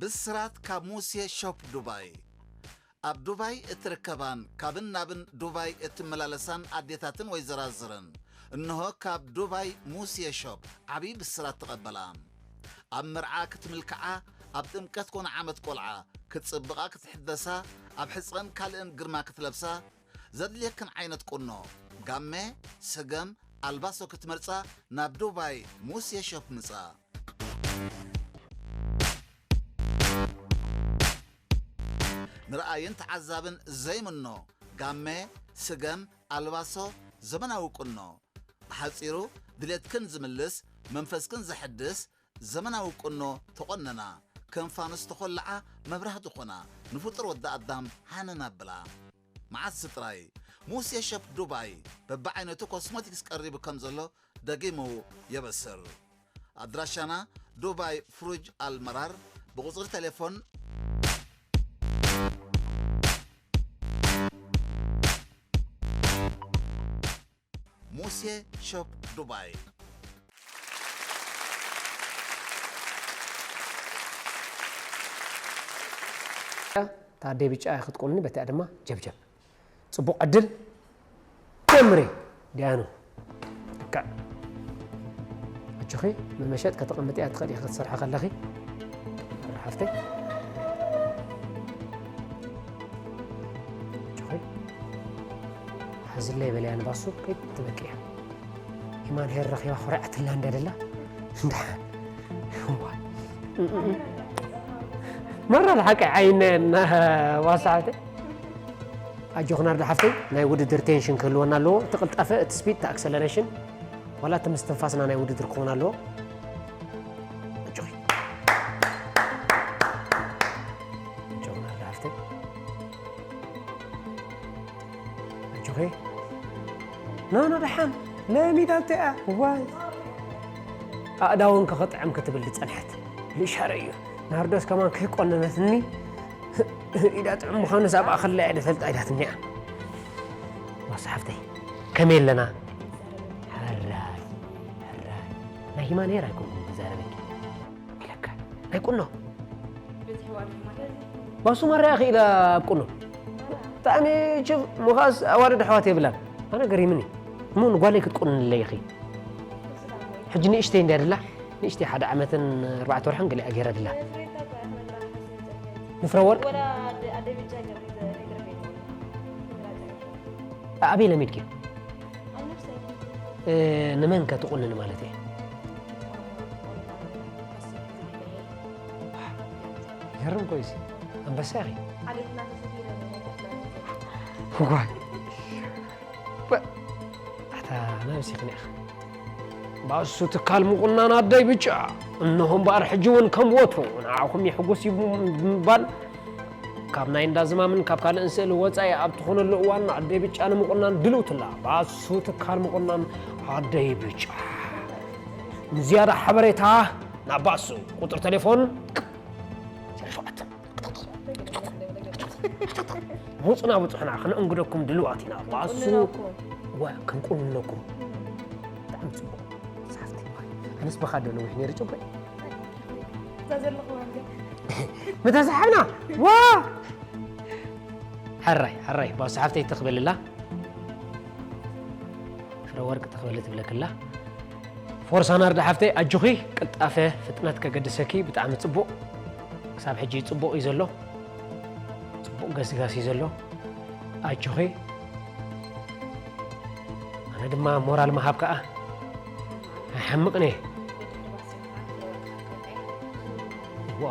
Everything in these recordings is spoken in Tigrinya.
ብስራት ካብ ሙሴ ሾፕ ዱባይ። ኣብ ዱባይ እትርከባን ካብን ናብን ዱባይ እትመላለሳን ኣዴታትን ወይዘራዝርን፣ እንሆ ካብ ዱባይ ሙሴ ሾፕ ዓብዪ ብስራት ተቐበላ። ኣብ መርዓ ክትምልክዓ፣ ኣብ ጥምቀት ኮነ ዓመት ቆልዓ ክትጽብቓ ክትሕደሳ፣ ኣብ ሕጽረን ካልእን ግርማ ክትለብሳ፣ ዘድልየክን ዓይነት ቁኖ፣ ጋመ፣ ስገም፣ ኣልባሶ ክትመርጻ ናብ ዱባይ ሙሴ ሾፕ ምጻ። ንረኣይን ተዓዛብን ዘይምኖ ጋመ፣ ስገም፣ ኣልባሶ፣ ዘመናዊ ቁኖ። ብሓጺሩ ድሌትክን ዝምልስ፣ መንፈስክን ዘሐድስ ዘመናዊ ቁኖ ተቖነና። ከም ፋኑስ ተኾልዓ መብራህቲ ኾና፣ ንፍጡር ወዲ ኣዳም ሃነን ኣብላ። መዓስ ጥራይ ሙሴ ሸፕ ዱባይ በብዓይነቱ ኮስሞቲክስ ቀሪቡ ከም ዘሎ ደጊሙ የበስር። ኣድራሻና ዱባይ ፍሩጅ ኣልመራር፣ ብቁጽሪ ቴሌፎን ሙሴ ሾፕ ዱባይ። እታ ኣደይ ብጫ ክትቆንኒ፣ በቲኣ ድማ ጀብጀብ። ጽቡቕ ዕድል። ጀምሪ ዲያኑ። ልክዕ። ኣጆኺ፣ መመሸጥ ከተቐምጥያ ትኽእሊ ኢኺ ክትሰርሒ ከለኺ። ሓፍተይ። ኣጆኺ። ሓዝለይ በልያ ንባሱ ከይትበቅያ። ሂማን ሄር ረኺባ ኮሪዓትላ እንዳ ደላ። እንዳ። እዋ። መራ ሓቂ ዓይነ እና ዋሳዕተ። ኣጆኺ ናርዲ ሓፍተይ፣ ናይ ውድድር ቴንሽን ክህልወና ኣለዎ። እቲ ቅልጣፈ፣ እቲ ስፒድ፣ እቲ ኣክሰለሬሽን፣ ዋላ እቲ ምስትንፋስና ናይ ውድድር ክኸውን ኣለዎ። ኣጆኺ። ኣጆኺ ናርዲ ሓፍተይ። ኣጆኺ። ኖ፣ ኖ፣ ደሓን። ለሚዳ እንታይ እያ? ዋይ። ኣእዳውን ከኸጥዕም ክትብል ዝጸንሐት። ልሻረ እዩ። ናርዶስ ከማን ከይቆነነትኒ፣ ኢዳ ጥዑም ምዃኑ ሳብ ኣኸላ እያ ዝፈልጣ ኢዳትኒ እያ። ዋስ ሓፍተይ፣ ከመይ ኣለና? ሕራይ፣ ሕራይ። ናይ ሂማን ሄር ኣይኮንኩን ክዛረበኪ። ኢለካ። ናይ ቁኖ። ባሱ ማርያ ኢኺ ኢላ ኣብ ቁኖ። ብጣዕሚ ችብ፣ ምኻስ ኣዋልድ ኣሕዋት የብላን። ኣነ ገሪምኒ። እሞ ንጓለይ ክትቁንንለይ ኢኺ። ሕጂ ንእሽተይ እንድያ ደላ። ንእሽተይ ሓደ ዓመትን ኣርባዕተ ወርሕን ገሊኣ ገይራ ደላ። ንፍረ ወርቅ? ኣበይ ለሚድኪ? እ፣ ንመን ከ ትቑንኒ ማለት እየ? ይገርም እኮ እዩ። ኣንበሳ ኢኺ። እዋይ። በ-፣ ኣታ ነብሲ ክንያኽ። ባሱ ትካል ምቑናን ኣደይ ብጫ። እነሆ እምበኣር ሕጂ እውን ከም ወትሩ ንዓኹም የሕጉስ እዩ ብምባል ካብ ናይ እንዳ ዝማምን ካብ ካልእን ስእሊ ወጻኢ ኣብ ትኾነሉ እዋን ኣደይ ብጫ ንምቑናን ድልውትላ። ባሱ ትካል ምቑናን ኣደይ ብጫ። ንዝያዳ ሓበሬታ ናብ ባሱ ቁጽሪ ቴሌፎን ሸውዓተ። ውጹና ብጹሕና ክነእንግደኩም ድልዋት ኢና። ባሱ ክንቁንነኩም። ወ-፣ ክንቁንነኩም። ብጣዕሚ ጽቡቕ። ሳፍቲ። ኣነስ በኻ ዶ ነዊሕ ነይሩ ጨጎይ? እዛ ዘለኹዋ እንደ ምተሳሕብና። ዋ! ሕራይ፣ ሕራይ። ባሱ ሓፍተይ ትኽበልላ። ፍረ ወርቂ ትኽበል ትብለክላ። ፎርሳ ናርዲ ሓፍተይ፣ ኣጆኺ፣ ቅልጣፈ፣ ፍጥነት ከገድሰኪ፣ ብጣዕሚ ጽቡቕ። ክሳብ ሕጂ ጽቡቕ እዩ ዘሎ። ጽቡቕ ገስጋስ እዩ ዘሎ። ኣጆኺ። ኣነ ድማ ሞራል ምሃብ ከኣ ኣይሓምቕን እየ። ዋ።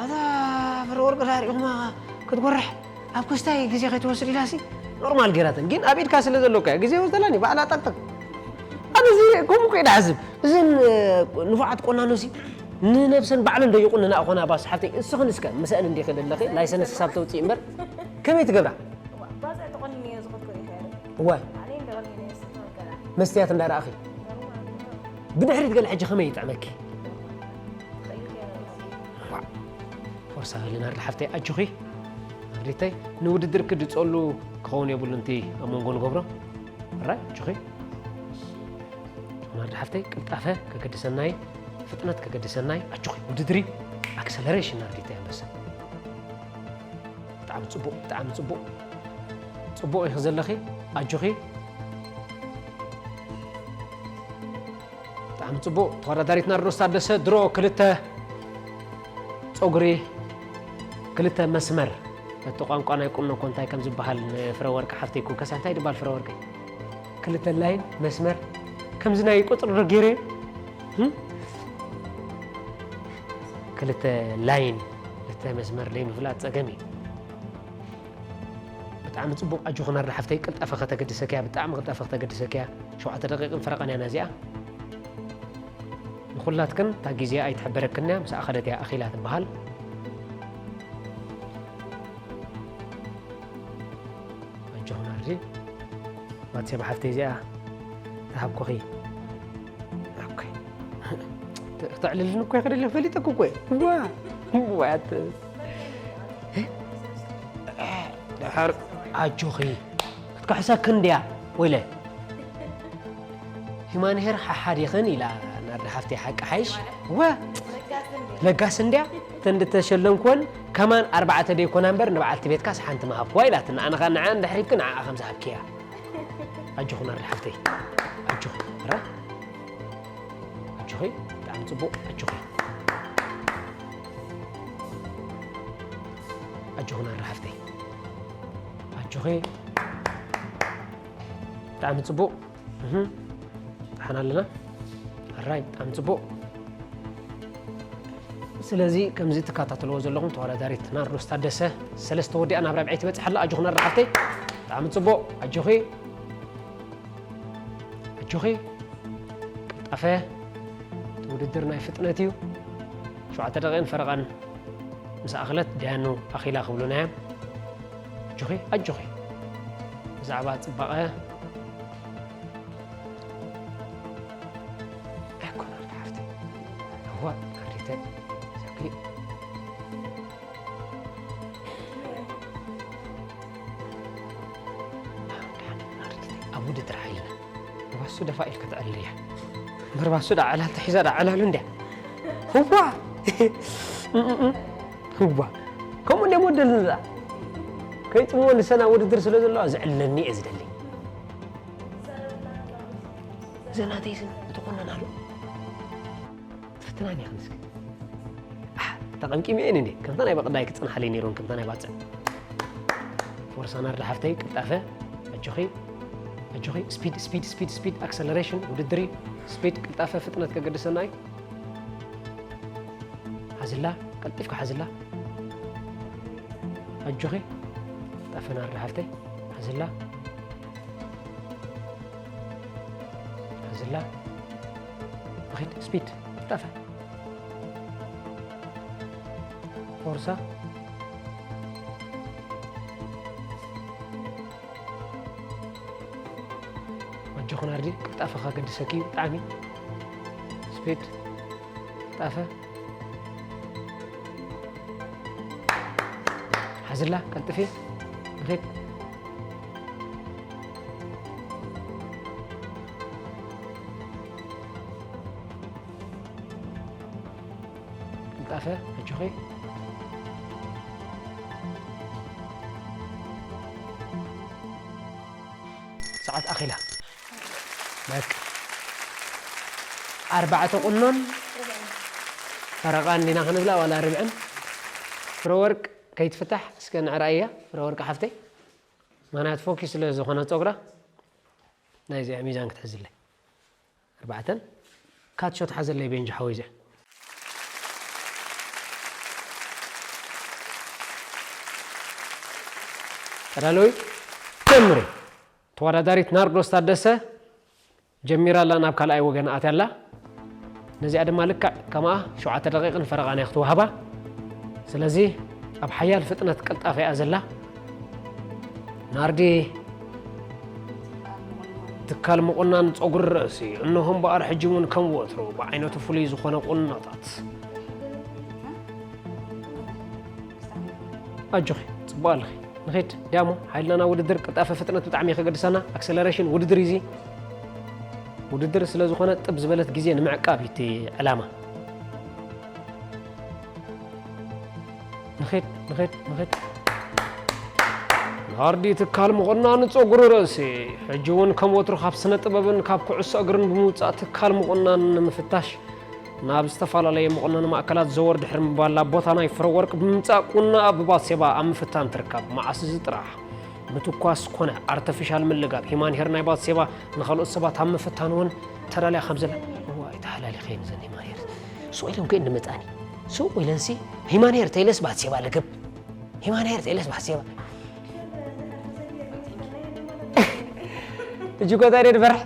ኣታ ፍረ ወርቂ ዳር ኢኹማ ክትጎርሕ ኣብ ክስታይ ግዜ ከይትወስድ ኢላሲ ኖርማል ገይራተን። ግን ኣብ ኢድካ ስለ ዘሎካ ግዜ ወስደላኒ ባዕላ ጠቅጥቅ። ኣነ እዚ ከምኡ ከይዳ ሕዝብ። እዘን፣ እ፣ ንፉዓት ቆናኖሲ ንነብሰን ባዕለን ዶ ይቑንና እኾና? ባስ ሓፍተይ፣ እስኽን እስከ ምስአን እንዲኺ ዘለኺ ላይሰንስ ክሳብ ተውፅኢ እምበር ከመይ ትገብራ? ባፅዕ ተቆኒነ እየ ዝኸድኩ ኢኸ። እዋይ። ኣነ እንደ ቆኒነ እየ ስትወገራ። መስትያት እንዳረኣኺ። ኖርማል። ብድሕሪት ገለ ሕጂ ከመይ ይጥዕመኪ? ተኸይሉ እየ። ፎርሳ በሊ ናርዲ ሓፍተይ ኣጆኺ። ናርዲተይ ንውድድር ክድፀሉ ክኸውን የብሉ እንቲ ኣብ መንጎ ንገብሮ። ራይ ኣጆኺ። ናርዲ ሓፍተይ ቅልጣፈ ከገድሰናይ። ፍጥነት ከገድሰናይ ኣጆኺ ውድድሪ ኣክሰለሬሽን ኣርዲተ ኣንበሳ። ብጣዕሚ ጽቡቕ፣ ብጣዕሚ ጽቡቕ። ጽቡቕ ኢኺ ዘለኺ፣ ኣጆኺ። ብጣዕሚ ጽቡቕ። ተወዳዳሪትና ርዶስ ታደሰ ድሮ ክልተ ጸጉሪ፣ ክልተ መስመር። እቲ ቋንቋ ናይ ቁኖ እኮ እንታይ ከም ዝበሃል ንፍረ ወርቂ ሓፍተይ እኮ ከሳ እንታይ ድበሃል ፍረ ወርቂ? ክልተ ላይን መስመር ከምዚ ናይ ቁጽሪ ዶ ገይረ? ህም? ክልተ ላይን፣ ክልተ መስመር ለይ ምፍላጥ ጸገም እዩ። ብጣዕሚ ጽቡቕ፣ ኣጆኺ ናርዲ ሓፍተይ፣ ቅልጣፈ ከተገድሰክያ፣ ብጣዕሚ ቅልጣፈ ከተገድሰክያ። ሸውዓተ ደቂቕን ፈረቓን እያ ነዚኣ። ንኹላትክን እታ ግዜ ኣይትሕበረክን እያ፣ ምስኣ ከደት እያ ኣኺላ ትበሃል። ኣጆኺ ናርዲ፣ ዋትሰብ ሓፍተይ እዚኣ ተሃብኩኺ። ኦኬ። ተ-፣ ክተዕልልን እኮ ይኽእል ፈሊጠኩ እኮ እየ። ዋ፣ ዋ፣ ኣተ-፣ ድሓር ኣጆኺ ክትከሕሰክን ድያ ወይለ? ሂማንሄር ሓሓዲኽን ኢላ ናርዲ ሓፍተይ ሓቂ ሓይሽ። ወ-፣ ለጋስ እንድያ። እተን ዝተሸለምኩወን ከማን ኣርባዕተ ደይኮና እምበር ንበዓልቲ ቤትካስ ሓንቲ ምሃብክዋ ኢላትና። ኣነ ኸኣ ንዓ እንድሕር ሂብኪ ንዓኣ ከም ዝሃብክያ። ኣጆኺ ናርዲ ሓፍተይ። ኣጆኺ። ራ? ኣጆኺ። ብጣዕሚ ጽቡቕ። ኣጆኺ። ኣጆኺ ናርዲ ሓፍተይ። ኣጆኺ። ብጣዕሚ ጽቡቕ። እህ። ደሓን ኣለና። ኣራይ፣ ብጣዕሚ ጽቡቕ። ስለዚ ከምዚ ትከታተልዎ ዘለኹም ተወዳዳሪት ናርዶስ ታደሰ ሰለስተ ወዲኣ ናብ ራብዐይቲ በጺሓ ኣላ። ኣጆኺ ናርዲ ሓፍተይ። ብጣዕሚ ጽቡቕ። ኣጆኺ። ኣጆኺ። ቅልጣፈ። እቲ ውድድር ናይ ፍጥነት እዩ። ሸውዓተ ደቂቕን ፈረቓን ምስ ኣኽለት ደያኑ ኣኺላ ክብሉና እዮም። ኣጆኺ፣ ኣጆኺ። ብዛዕባ ጽባቐ ኣይኮነን ሓፍተይ። እዋ፣ ኣሪተ፣ ዘኪ። ኣብ ውድድር ሓይልና። ባሱ ደፋ ኢልካ ተዕልል እያ። እምበር ባሱ ዳ ዕላል ተሒዛ ዳ ዕላሉ እንድያ። ህዋ! ህዋ! ከምኡ እንድያ ሞደል ንዛ። ከይጥምዎ ንሰና ውድድር ስለ ዘለዋ ዝዕልለኒ እየ ዝደሊ። ዘናተይ ስን እትኾነን ኣሎ። ትፍትናን ይኽን እስኪ። ኣሕ፣ ተቐምቂመ እየን እንዴ? ከምታ ናይ በቕዳይ ክጽንሓለይ ነይሩን ከምታ ናይ ባጽዕ። ፎርሳ ናርዲ ሓፍተይ፣ ቅልጣፈ፣ ኣጆኺ፣ ኣጆኺ፣ ስፒድ፣ ስፒድ፣ ስፒድ፣ ስፒድ፣ ኣክሰለሬሽን፣ ውድድር እዩ። ስፒድ፣ ቅልጣፈ፣ ፍጥነት ከገድሰና እዩ። ሓዝላ፣ ቀልጢፍካ ሓዝላ። ኣጆኺ፣ ቅልጣፈ ናርዲ ሓፍተይ፣ ሓዝላ። ሓዝላ። ብኺድ፣ ስፒድ፣ ቅልጣፈ። ፎርሳ። ኣጆኺ ናርዲ፣ ቅልጣፈ ከገድሰኪ እዩ ብጣዕሚ። ስፒድ፣ ቅልጣፈ። ሓዝላ፣ ቀልጥፊ፣ ንኺድ። ቅልጣፈ፣ ኣጆኺ። ሰዓት ኣኺላ። በቃ። ኣርባዕተ ቁኖን ፈረቓን ዲና ክንብላ ዋላ ርብዕን? ፍረወርቅ ከይትፍታሕ እስከ ንዕራያ፣ ፍረወርቅ ሓፍተይ። ምኽንያቱ ፎኪስ ስለ ዝኾነ ጸጉራ፣ ናይዚኣ ሚዛን ክትሕዝለይ። ኣርባዕተን። ካት ሾት ሓዘለይ ቤንጆ ሓወይ እዚኣ። ቀዳለዊ ጀምሪ። ተወዳዳሪት ናርዶስ ታደሰ ጀሚራ ኣላ፣ ናብ ካልኣይ ወገን ኣትያ ኣላ። ነዚኣ ድማ ልክዕ ከምኣ ሸውዓተ ደቂቕን ፈረቓን እያ ክትወሃባ። ስለዚ ኣብ ሓያል ፍጥነት ቅልጣፈ እያ ዘላ። ናርዲ፣ ትካል ምቑናን ጸጉሪ ርእሲ፣ እነሆ እምበኣር ሕጂ እውን ከም ወትሩ ብዓይነቱ ፍሉይ ዝኾነ ቁኖታት። ኣጆኺ፣ ጽቡቕ ኣለኺ። ንኺድ፣ ዲያሞ፣ ሓይልና ናብ ውድድር፣ ቅልጣፈ ፍጥነት ብጣዕሚ እዩ ከገድሰና። ኣክሰለሬሽን ውድድር እዩ እዚ። ውድድር ስለ ዝኾነ ጥብ ዝበለት ግዜ ንምዕቃብ እዩ እቲ ዕላማ። ንኸድ ንኸድ ንኸድ። ናርዲ ትካል ምቑናን ጸጉሪ ርእሲ፣ ሕጂ እውን ከም ወትሩ ካብ ስነ ጥበብን ካብ ኩዕሶ እግርን ብምውጻእ ትካል ምቑናን ንምፍታሽ ናብ ዝተፈላለየ ምቑናን ማእከላት ዘወር ድሕሪ ምባል ናብ ቦታ ናይ ፍረ ወርቂ ብምምጻእ ቁና ኣብ ባሴባ ኣብ ምፍታን ትርከብ። መዓስ እዚ ጥራሕ ምትኳስ ኮነ ኣርተፊሻል ምልጋብ ሂማን ሄር ናይ ባሴባ ንኻልኦት ሰባት ኣብ ምፍታን እውን ተዳልያ ከም ዘላ። እዋ ኣይተሓላሊኸየን እዘን ሂማን ሄር። ስቕ ኢለን ኮይን ንመጻኒ። ስቕ ኢለንሲ ሂማን ሄር ተይለስ ባሴባ ልግብ። ሂማን ሄር ተይለስ ባሴባ። እጅ ኮታ ደድ ፈራሕ።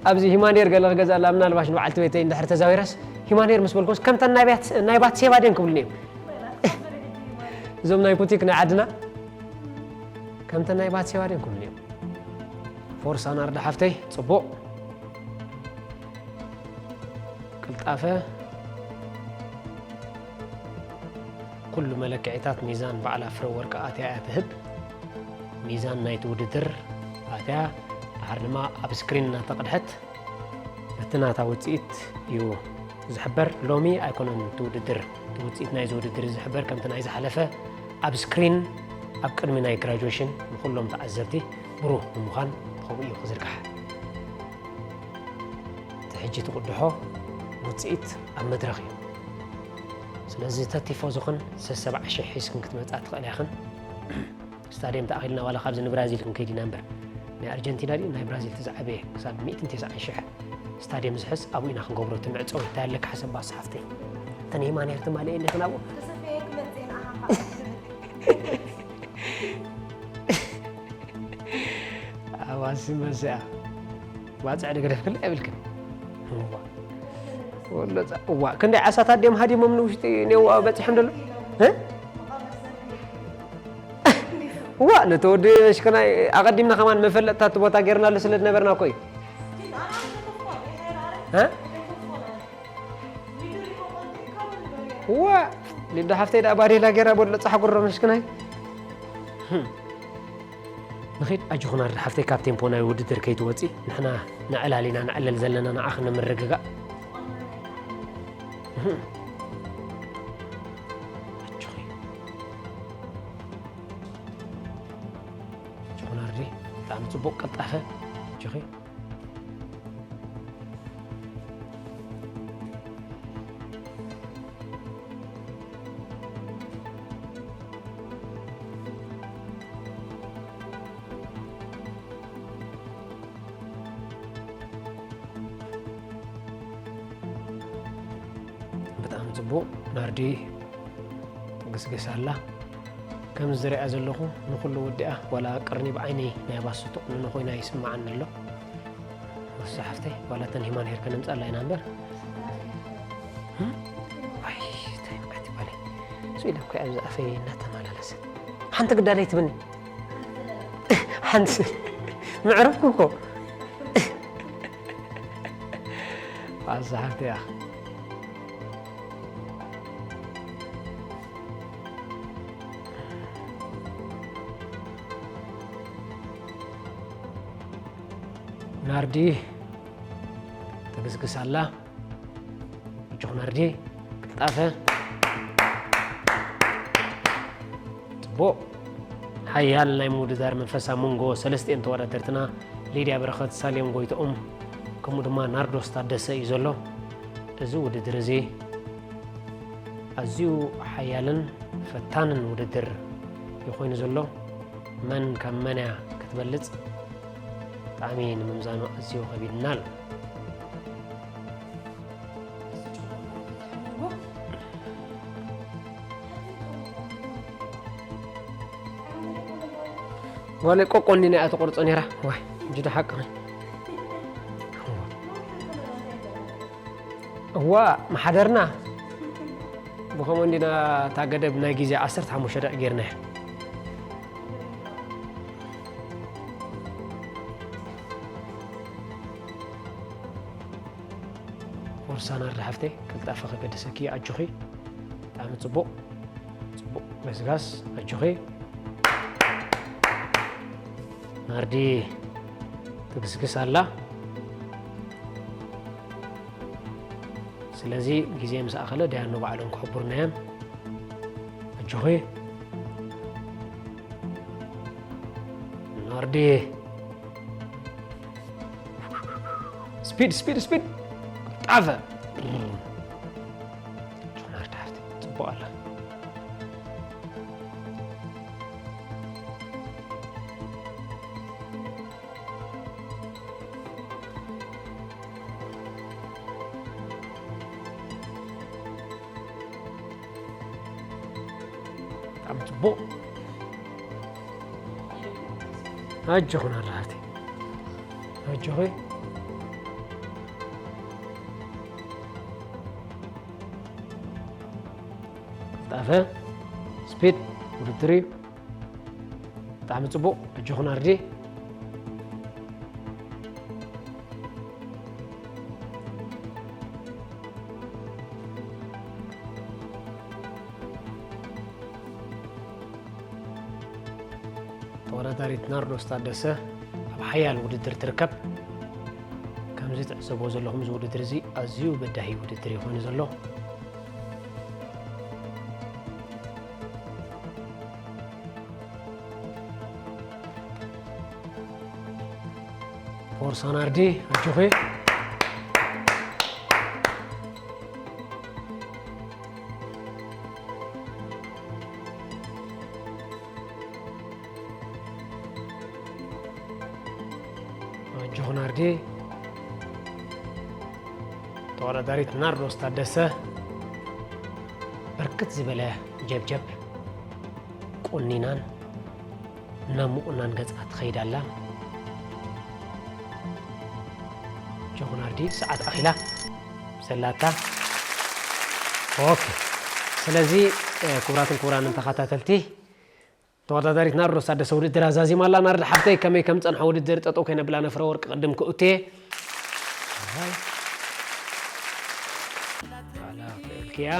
ኣብዚ ሂማን ሄር ገለ ክገዛላ ምናልባሽ ንበዓልቲ ቤተይ እንድሕር ተዛዊራስ ሂማን ሄር ምስ በልኩስ ከምተን ናይ ባት-፣ ናይ ባትሴባ ድን ክብሉኒ እዮም። እዞም ናይ ቡቲክ ናይ ዓድና ከምተን ናይ ባትሴባ ድን ክብሉኒ እዮም። ፎርሳ ናርዳ ሓፍተይ፣ ጽቡቕ። ቅልጣፈ። ኩሉ መለክዒታት ሚዛን ባዕላ ፍረ ወርቂ ኣትያ እያ ትህብ። ሚዛን ናይቲ ውድድር ኣትያ፣ ድሓር ድማ ኣብ ስክሪን እናተቐድሐት በቲ ናታ ውጽኢት እዩ ዝሕበር። ሎሚ ኣይኮነን እቲ ውድድር፣ እቲ ውጽኢት ናይዚ ውድድር እዩ ዝሕበር። ከምቲ ናይ ዝሓለፈ ኣብ ስክሪን ኣብ ቅድሚ ናይ ግራጁዌሽን ንኹሎም ተዓዘብቲ ብሩህ ብምዃን ብኸምኡ እዩ ክዝርጋሕ። እቲ ሕጂ ትቕድሖ ውጽኢት ኣብ መድረኽ እዩ። ስለዚ ተቲፎ ዝኾን ሰሰብዓ ሽሕ ሒዝክን ክትመጻ ትኽእላ ኢኽን። ስታድየም ተኣኺልና ዋላ ካብዚ ንብራዚል ክንከይድ ኢና እምበር፣ ናይ ኣርጀንቲና ድዩ ናይ ብራዚል እቲ ዝዓበየ ክሳብ ሚእትን ተስዓን ሽሕ ስታድየም ዝሕዝ ኣብኡ ኢና ክንገብሮ። እቲ መዕጸዊ እንታይ ኣለካ ሓሰብ ባስ ሓፍተይ። እተን ሂማን ሄር ትማልኤ እንዲኽን ኣብኡ። ተሰፍየ ክመጽእ ንዓኻ። ኣዋሲ መዚኣ። ባጽዕ ንገደፍ ክልእ የብልክን። እዋ። ወሎ ጻ-፣ እዋ፣ ክንደይ ዓሳታት ድዮም ሃዲሞም ንውሽጢ ኔዋ በጺሖም ደሎ? እ? እዋ፣ ነቲ ወዲ ሽክናይ ኣቐዲምና ከማን መፈለጥታ እቲ ቦታ ጌርናሉ ስለ ዝነበርና እኮ እዩ። እ? እዋ፣ ሊዳ ሓፍተይ ደኣ ባዴላ ጌራ በሎ ጻሕጉሮ ምሽክናይ። ህም። ንኺድ ኣጆኹ ናርዲ ሓፍተይ፣ ካብ ቴምፖ ናይ ውድድር ከይትወጺ፣ ንሕና ነዕላል ኢና ነዕልል ዘለና፣ ንዓኺ ንምርግጋእ። እህ። ኣጆኺ። ኣጆኹ ናርዲ፣ ብጣዕሚ ጽቡቕ ቅልጣፈ። ኣጆኺ። ብጣዕሚ ጽቡቕ ናርዲ ትግስግስ ኣላ። ከም ዝሪኣ ዘለኹ ንኹሉ ወዲኣ ዋላ ቅርኒ ብዓይኒ ናይ ባሱ ትቑንኖ ኮይና ይስምዓኒ ኣሎ። ወሳ ሓፍተይ ዋላ እተን ሂማን ሄር ከነምጻላ ኢና እምበር። እም? ኣይ፣ እንታይ መዓት ይባል። እሱ ኢለ እኮ ኣብዚ ኣፈይ እናተመላለሰት። ሓንቲ ግዳለይ ትብኒ። ሓንቲ ምዕረፍኩ እኮ። ኣዛ ሓፍተይ እያ። ናርዲ ትግስግስ ኣላ። ኣጆኹ ናርዲ፣ ቅልጣፈ። ጽቡቕ። ሓያል ናይ ምውድዳር መንፈስ ኣብ መንጎ ሰለስቲኤን ተወዳደርትና ሊድያ በረኸት፣ ሳሌም ጎይትኦም፣ ከምኡ ድማ ናርዶስ ታደሰ እዩ ዘሎ። እዚ ውድድር እዚ ኣዝዩ ሓያልን ፈታንን ውድድር እዩ ኮይኑ ዘሎ። መን ካብ መን እያ ክትበልጽ ብጣዕሚ ንምምዛኑ ኣዝዩ ከቢድና ኣሎ። ጓለይ ቆቆ እንዲና እያ ትቆርጾ ነይራ። ዋይ፣ እንጂ ዶ ሓቂ። እዋ፣ መሓደርና ብኸምኡ እንዲና እታ ገደብ ናይ ግዜ ዓሰርተ ሓሙሽተ ደቂቕ ጌርናያ። ፎርሳ ናርዲ ሓፍተይ፣ ቅልጣፈ ከገድሰኪ፣ ኣጆኺ። ብጣዕሚ ጽቡቕ፣ ጽቡቕ ገስጋስ፣ ኣጆኺ። ናርዲ ትግስግስ ኣላ። ስለዚ ግዜ ምስ ኣኸለ ደያኑ ባዕሎም ክሕብሩና እዮም። ኣጆኺ። ዲ። ስፒድ፣ ስፒድ፣ ስፒድ። ጣፈ። ጆን ኣርዳርት፣ ጽቡቕ ኣላ። ብጣዕሚ ጽቡቕ። ኣጆኹን ኣላ ሃብተይ። ኣጆኺ። ጣፈ፣ ስፒድ፣ ውድድር እዩ። ብጣዕሚ ጽቡቕ። ኣጆኹን ኣርዲ። ተወዳዳሪት ናርዶስ ታደሰ ኣብ ሓያል ውድድር ትርከብ። ከምዚ ትዕዘብዎ ዘለኹም፣ እዚ ውድድር እዚ ኣዝዩ በዳሂ ውድድር እዩ ኮይኑ ዘሎ። ፎርሳ ናርዲ፣ ኣጆኺ። ኣጆኺ ናርዲ። ተወዳዳሪት ናርዶስ ታደሰ ብርክት ዝበለ ጀብጀብ ቁኒናን ናብ ምቁናን ገጻ ትኸይድ ኣላ። ኣጆኺ ናርዲ፣ ሰዓት ኣኺላ ዘላታ። ኦኬ። ስለዚ፣ እ፣ ክቡራትን ክቡራንን ተኸታተልቲ፣ ተወዳዳሪት ናርዶስ ታደሰ ውድድራ ዛዚማ ኣላ። ናርዲ ሓፍተይ፣ ከመይ ከም ጸንሐ ውድድር? ጠጠው ከይነብላ ነፍረ ወርቂ ቅድም ክእቱ እየ። ኣይ። ባላ ክእልክያ።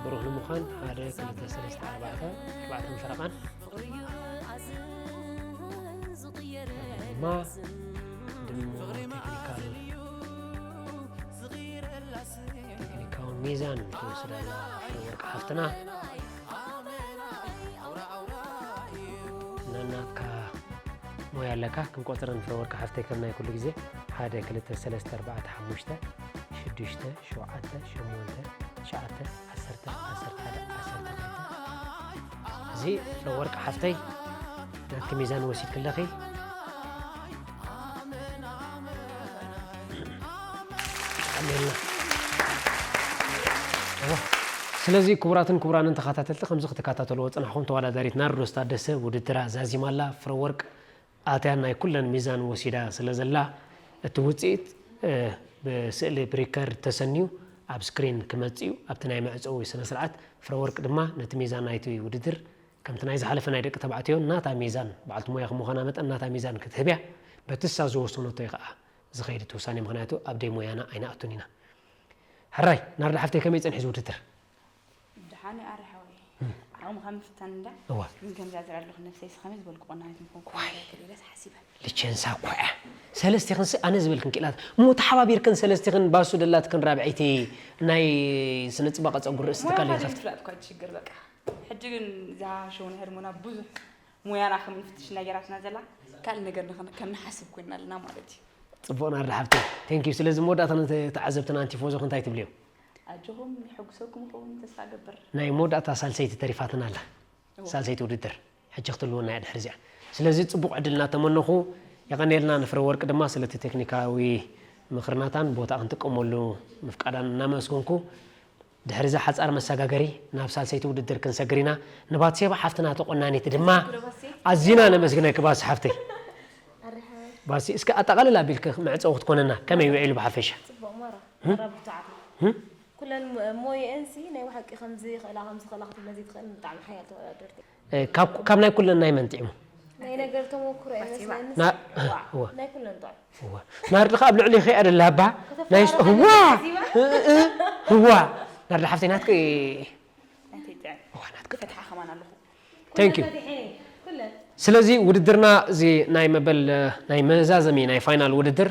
ብሩኽ ንምዃን ሓደ፣ ክልተ፣ ሰለስተ፣ ኣርባዕተ፣ ኣርባዕተ ፈረቓን። ድማ ድሞ ቴክኒካል ቴክኒካዊ ሚዛን ትወስድ ኣላ ፍረ ወርቂ ሓፍትና። ነናትካ ሞያ ኣለካ። ክንቆጽረን ፍረ ወርቂ ሓፍተይ ከም ናይ ኩሉ ግዜ፣ ሓደ፣ ክልተ፣ ሰለስተ፣ ኣርባዕተ፣ ሓሙሽተ፣ ሽዱሽተ፣ ሸውዓተ፣ ሸሞንተ፣ ትሽዓተ፣ ዓሰርተ፣ ዓሰርተ ሓደ፣ ዓሰርተ ክልተ። እዚ ፍረ ወርቂ ሓፍተይ ናትኪ ሚዛን ወሲድኪ ኣለኺ። ኣሜንና። እወ። ስለዚ ክቡራትን ክቡራንን ተኸታተልቲ፣ ከምዚ ክትከታተልዎ ዝጸናሕኩም፣ ተወዳዳሪት ናርዶስ ታደሰ ውድድራ ዛዚማ ኣላ። ፍረ ወርቂ ኣትያ ናይ ኩለን ሚዛን ወሲዳ ስለ ዘላ፣ እቲ ውጽኢት፣ እ፣ ብስእሊ ብሪከርድ ተሰንዩ ኣብ ስክሪን ክመጽእ እዩ። ኣብቲ ናይ መዕጸዊ ስነ ስርዓት ፍረ ወርቂ ድማ ነቲ ሚዛን ናይቲ ውድድር፣ ከምቲ ናይ ዝሓለፈ ናይ ደቂ ተባዕትዮ፣ ናታ ሚዛን፣ በዓልቲ ሞያ ከም ምዃና መጠን ናታ ሚዛን ክትህብ እያ። በቲ እሳ ዝወሰነቶ እዩ ኸኣ ዝኸይድ እቲ ውሳኔ፣ ምኽንያቱ ኣብ ደይ ሞያና ኣይንኣቱን ኢና። ሕራይ፣ ናርዲ ሓፍተይ ከመይ ጸኒሑ እዚ ውድድር? ደሓን እዩ ኣረ ሓወይ። ዓቕምኻ ምፍታን እንዳ። እዋ። ግን ከምዛ ዝርኢ ኣለኹ ነብሰይ፣ እስኻ ከመይ ዝበልኩ ቆናኒት ምኾንኩ ዋይ። ኢለ ኢለስ ሓሲበ። ልቸንሳ እኮ እያ። ሰለስቲኽንስ ኣነ ዝበልክን ክኢላት። እሞ ተሓባቢርክን ሰለስቲኽን ባሱ ደላትክን ራብዐይቲ ናይ ስነ ጽባቐ ጸጉሪ ርእሲ ሞያ ትካል ማለት ይኸፍት። ፍላጥ እኳ ትሽግር በቃ። ሕጂ ግን እዛ ሸው ናይ ህርሞና ብዙሕ ሞያና ከም ንፍትሽ እና ገይራትና ዘላ ካልእ ነገር ንኸን-፣ ከም ንሓስብ ኮይና ኣለና ማለት እዩ። ጽቡቕ ናርዲ ሓፍተይ። ቴንክ ዩ። ስለዚ መወዳእታ ነቲ ተዓዘብትና ኣንቲፎዞ እንታይ ትብልዮ? ኣጆኹም ይሕጉሰኩም ይኸውን ተስፋ እገብር። ናይ መወዳእታ ሳልሰይቲ ተሪፋትና ኣላ። እወ። ሳልሰይቲ ውድድር። ሕጂ ክትህልወና እያ ድሕሪ እዚኣ። ስለዚ ጽቡቕ ዕድል እናተመነኹ የቐንየልና። ንፍረ ወርቂ ድማ ስለቲ ቴክኒካዊ ምኽርናታን ቦታ ክንጥቀመሉ ምፍቃዳን እናመስገንኩ፣ ድሕሪ እዛ ሓጻር መሰጋገሪ ናብ ሳልሰይቲ ውድድር ክንሰግር ኢና። ንባትሴባ ሓፍትና ተቆናኒት ድማ ኣዚና ነመስግነኪ ባሲ ሓፍተይ። ኣረ ሓወይ። ባሲ፣ እስከ ኣጠቓልል ኣቢልኪ መዕጸዊ ክትኮነና ከመይ ውዒሉ ብሓፈሻ? ጽቡቕ ማራ። ህም? ማራ ብርቱዓት። ህም? ኩለን ሞ-፣ ሞየአንሲ ናይ ብሓቂ ከምዚ ይኽእላ፣ ከምዚ ይኽእላ ክትብለ ዘይትኽእል ብጣዕሚ ሓያል ተወዳደርቲ። እ፣ ካብ፣ ካብ ናይ ኩለን ናይ መን ጥዕሙ? ናይ ነገር ተመኩሮ እየ መስለኒ። ና-፣ ዋዕ፣ እወ። ናይ ኩለን ጥዑም። እወ። ናርዲ ከኣ ኣብ ልዕሊ ይኸያ ደላ እባ። ከተፈራርቕ ናይ ስ-፣ ኣለካ ህዋ! ሒዚባ? እ፣ እ፣ እ፣ ህዋ! ናርዲ ሓፍተይ ናትኪ ፈትሓ ከማን ኣለኹ። Thank you። ስለዚ ውድድርና እዚ ናይ መበል ናይ መዛዘሚ ናይ ፋይናል ውድድር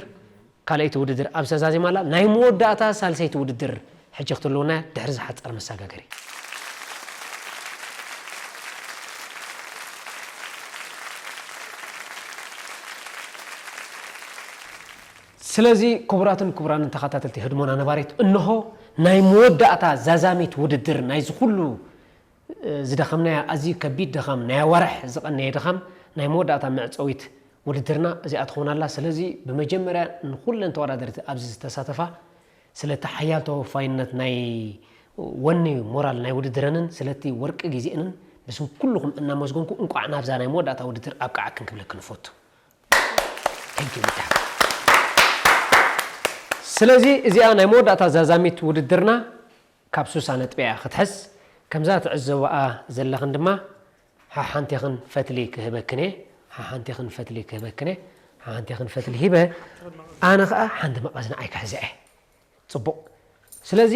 ካልኣይቲ ውድድር ኣብ ሰዛዚማ ኣላ። ናይ መወዳእታ ሳልሰይቲ ውድድር ሕጂ ክትህልወና ድሕሪ ዝሓፀር መሰጋገሪ። ስለዚ ክቡራትን ክቡራንን ተኸታተልቲ ህድሞና ነባሪት፣ እንሆ ናይ መወዳእታ ዛዛሚት ውድድር ናይዚ ኩሉ ዝደኸምናዮ ኣዝዩ ከቢድ ድኻም፣ ናይ ኣዋርሕ ዝቐነየ ድኻም፣ ናይ መወዳእታ መዕጸዊት ውድድርና እዚኣ ትኸውን ኣላ። ስለዚ ብመጀመርያ ንኹለን ተወዳደርቲ ኣብዚ ዝተሳተፋ ስለቲ ሓያል ተወፋይነት ናይ ወኒ ሞራል ናይ ውድድረንን ስለቲ ወርቂ ግዜእንን ብስም ኩልኹም እናመስገንኩ እንቋዕ ናብዛ ናይ መወዳእታ ውድድር ኣብቅዓክን ክብለክን እፈቱ። Thank you ብጣዕሚ። ስለዚ እዚኣ ናይ መወዳእታ ዛዛሚት ውድድርና ካብ ሱሳ ነጥቢ እያ ክትሕዝ። ከምዛ ትዕዘብኣ ዘለኽን ድማ ሓሓንቴኽን ፈትሊ ክህበክን እየ። ሓሓንቴኽን ፈትሊ ክህበክን እየ። ሓሓንቴኽን ፈትሊ ሂበ ኣነ ኸኣ ሓንቲ መቐዝን ኣይክሕዘ እየ። ጽቡቕ። ስለዚ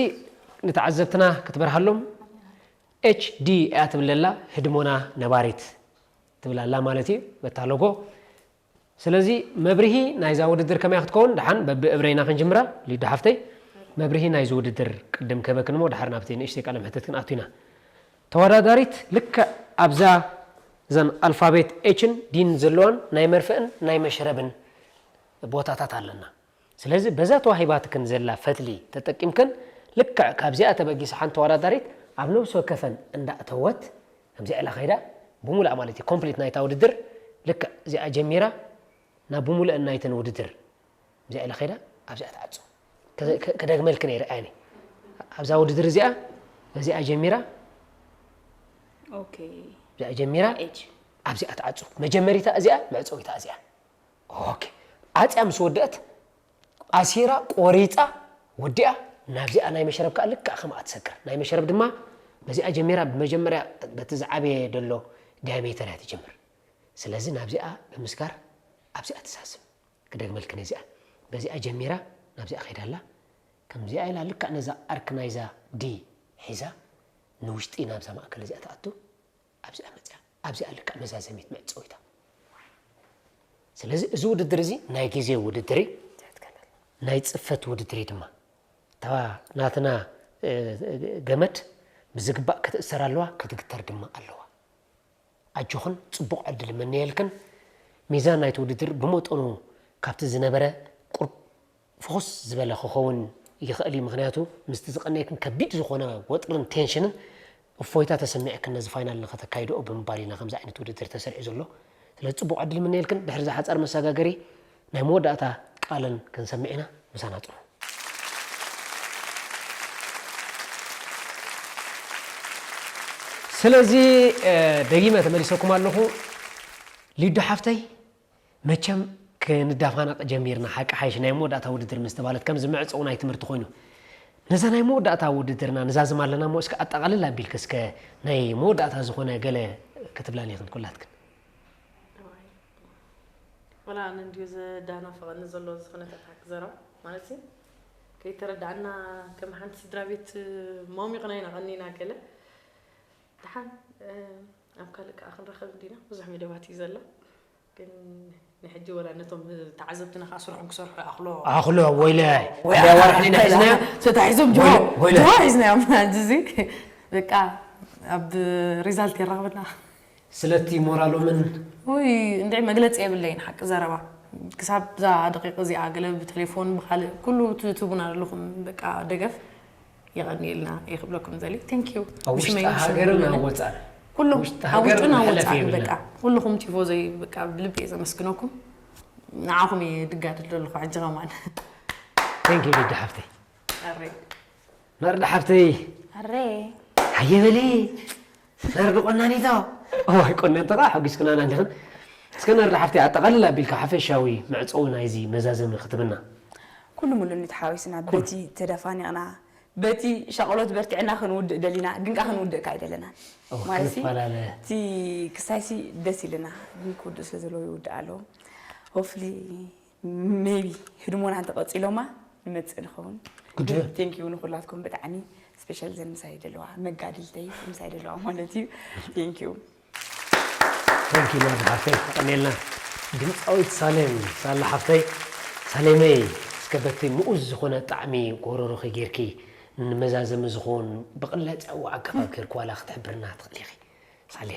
ንተዓዘብትና ክትበርሃሎም ኤች ዲ እያ ትብል ዘላ ህድሞና ነባሪት ትብል ኣላ ማለት እዩ በታ ሎጎ። ስለዚ መብርሂ ናይዛ ውድድር ከመይ ክትከውን ደሓን በብእብረይና ክንጅምራ ሊዱ ሓፍተይ። መብርሂ ናይዚ ውድድር ቅድም ክህበክን እሞ ደሓር ናብቲ ንእሽተይ ቃለ ምሕተት ክንኣቱ ኢና። ተወዳዳሪት ልክዕ ኣብዛ እዘን ኣልፋቤት ኤችን ዲን ዘለዋን ናይ መርፍእን ናይ መሽረብን ቦታታት ኣለና። ስለዚ በዛ ተዋሂባትክን ዘላ ፈትሊ ተጠቂምክን ልክዕ ካብዚኣ ተበጊሳ ሓንቲ ተወዳዳሪት ኣብ ነብሲ ወከፈን እንዳእተወት ከምዚኣ ኢላ ከይዳ ብሙሉኣ ማለት እዩ ኮምፕሊት ናይታ ውድድር ልክዕ እዚኣ ጀሚራ ናብ ብሙሉአን ናይተን ውድድር እዚኣ ኢላ ከይዳ ኣብዚኣ ትዓጹ። ከ- ከ- ክደግመልክን እየ ርኣያኒ ኣብዛ ውድድር እዚኣ በዚኣ ጀሚራ ኦኬ እዚኣ ጀሚራ ኤች ኣብዚኣ ትዓጹ። መጀመሪታ እዚኣ መዕጸዊታ እዚኣ ኦኬ። ዓጽያ ምስ ወደአት ኣሲራ ቆሪፃ ወዲኣ ናብዚኣ ናይ መሸረብ ከዓ ልክዕ ከምኣ ትሰግር። ናይ መሸረብ ድማ በዚኣ ጀሚራ ብመጀመርያ በቲ ዝዓበየ ደሎ ዲያሜተር እያ ትጅምር። ስለዚ ናብዚኣ ብምስጋር ኣብዚኣ ትዛዝም። ክደግመልክን እዚኣ በዚኣ ጀሚራ ናብዚኣ ከይዳላ ከምዚኣ ኢላ ልክዕ ነዛ ኣርክ ናይዛ ዲ ሒዛ ንውሽጢ ናብዛ ማእከል እዚኣ ትኣቱ ኣብዚኣ መፅያ ኣብዚኣ ልክዕ መዛዘሚት መዕፀዊታ። ስለዚ እዚ ውድድር እዚ ናይ ግዜ ውድድር እዩ፣ ናይ ፅፈት ውድድር እዩ ድማ። እታ ናትና ገመድ ብዝግባእ ክትእሰር ኣለዋ፣ ክትግተር ድማ ኣለዋ። ኣጆኽን ፅቡቕ ዕድል እምነየልክን። ሚዛን ናይቲ ውድድር ብመጠኑ ካብቲ ዝነበረ ቁርብ ፍኹስ ዝበለ ክኸውን ይኽእል እዩ፣ ምኽንያቱ ምስቲ ዝቐነየክን ከቢድ ዝኾነ ወጥርን ቴንሽንን እፎይታ ተሰሚዕክን ነዚ ፋይናል ንኸተካይድኦ ብምባል ኢና ከምዚ ዓይነት ውድድር ተሰሪዑ ዘሎ። ስለዚ ፅቡቕ ዕድል ይምነየልክን። ድሕሪ ዝሓፀር መሰጋገሪ ናይ መወዳእታ ቃለን ክንሰምዕ ኢና። ምሳና ፅኑ። ስለዚ ደጊመ ተመሊሰኩም ኣለኹ። ሊዱ ሓፍተይ መቸም ክንዳፋነቕ ጀሚርና ሓቂ ሓይሽ ናይ መወዳእታ ውድድር ምስ ተባለት ከም ዝምዕፀው ናይ ትምህርቲ ኮይኑ ነዛ ናይ መወዳእታ ውድድርና ንዛዝም ኣለና እሞ እስከ ኣጠቓልል ኣቢልክ እስከ ናይ መወዳእታ ዝኾነ ገለ ክትብላን ይኽን ኩላትክን ወላ ኣነ እንዲዩ ዘዳናፍቐኒ ዘሎ እዚ ኩነታት ሓቂ ዘረባ ማለት እዩ ከይተረዳእና ከም ሓንቲ ስድራ ቤት ሞሚቕና ኢና ቐኒና ገለ ደሓን ኣብ ካልእ ከዓ ክንረኸብ እንዲና ብዙሕ መደባት እዩ ዘሎ ግን ንሕጂ ወላ ነቶም ተዓዘብትና ከዓ ስርሖም ክሰርሑ ኣኽሎ ኣኽሎ ወይለ ወላ ዋርሕ ዲና ሒዝናዮ ተታሒዞም ጅዋ ጅዋ ሒዝናዮም እዚ በቃ ኣብ ሪዛልት የራኽበና ስለቲ ሞራሎምን ውይ እንድዒ መግለፂ የብለይን ሓቂ ዘረባ ክሳብ እዛ ደቂቕ እዚኣ ገለ ብቴሌፎን ብካልእ ኩሉ ትህቡና ዘለኹም በቃ ደገፍ የቐንየልና እየ ክብለኩም ዘሊ thank you ኣብ ውሽጢ ሃገርን ኣብ ወፃእን ኩሉ ውሽጢ ኣብ ውሽጥን ሃገርን ኣብ መሕለፊ ወፃእን የብልና። በቃ ኩልኹም ቲፎዘይ በቃ ብልቢ እየ ዘመስግነኩም ንዓኹም እየ ድጋድል ዘለኹ ሕጂ ከማን thank you ሊዱ ሓፍተይ ኣረይ መርዳ ሓፍተይ ኣረ ሃየ በሊ መርዲ ቆናኒቶ እዋይ ቆነንቲ ከዓ ሓጒስክናና እንዲኽን እስከ መርዳ ሓፍተይ ኣጠቓልል ኣቢልካ ሓፈሻዊ መዕፀዊ ናይዚ መዛዘሚ ክትብና ኩሉ ሙሉ ተሓዋዊስና በቲ ተደፋኒቕና በቲ ሻቕሎት በርቲዕና ክንውድእ ደሊና ግን ከዓ ክንውድእ ከዓ ኣይደለናን ኦ፣ ማለት ክንፈላለ። እቲ ክሳይሲ ደስ ኢልና ግን ክውድእ ስለ ዘለዎ ይውድእ ኣለዎ ሆፍሊ ሜቢ ህድሞና እንተቐፂሎማ ንመፅእ ንኸውን ግድን። ቴንኪዩ ንኩላትኩም ብጣዕሚ ስፔሻል ዘን ምሳይ ዘለዋ መጋድልተይ ምሳይ ዘለዋ ማለት እዩ። Thank you። Thank you ናዚ ሓፍተይ ተቐኒልና። ድምፃዊት ሳሌም ሳላ ሓፍተይ፣ ሳሌመይ፣ እስከ በቲ ምኡዝ ዝኾነ ጣዕሚ ጎረሮኺ ጌርኪ ንመዛዘሚ ዝኾን ብቕላጽያዊ ኣገባብ ጌርኪ ዋላ ክትሕብርና ትኽእሊ ኢኺ? ሳሌ።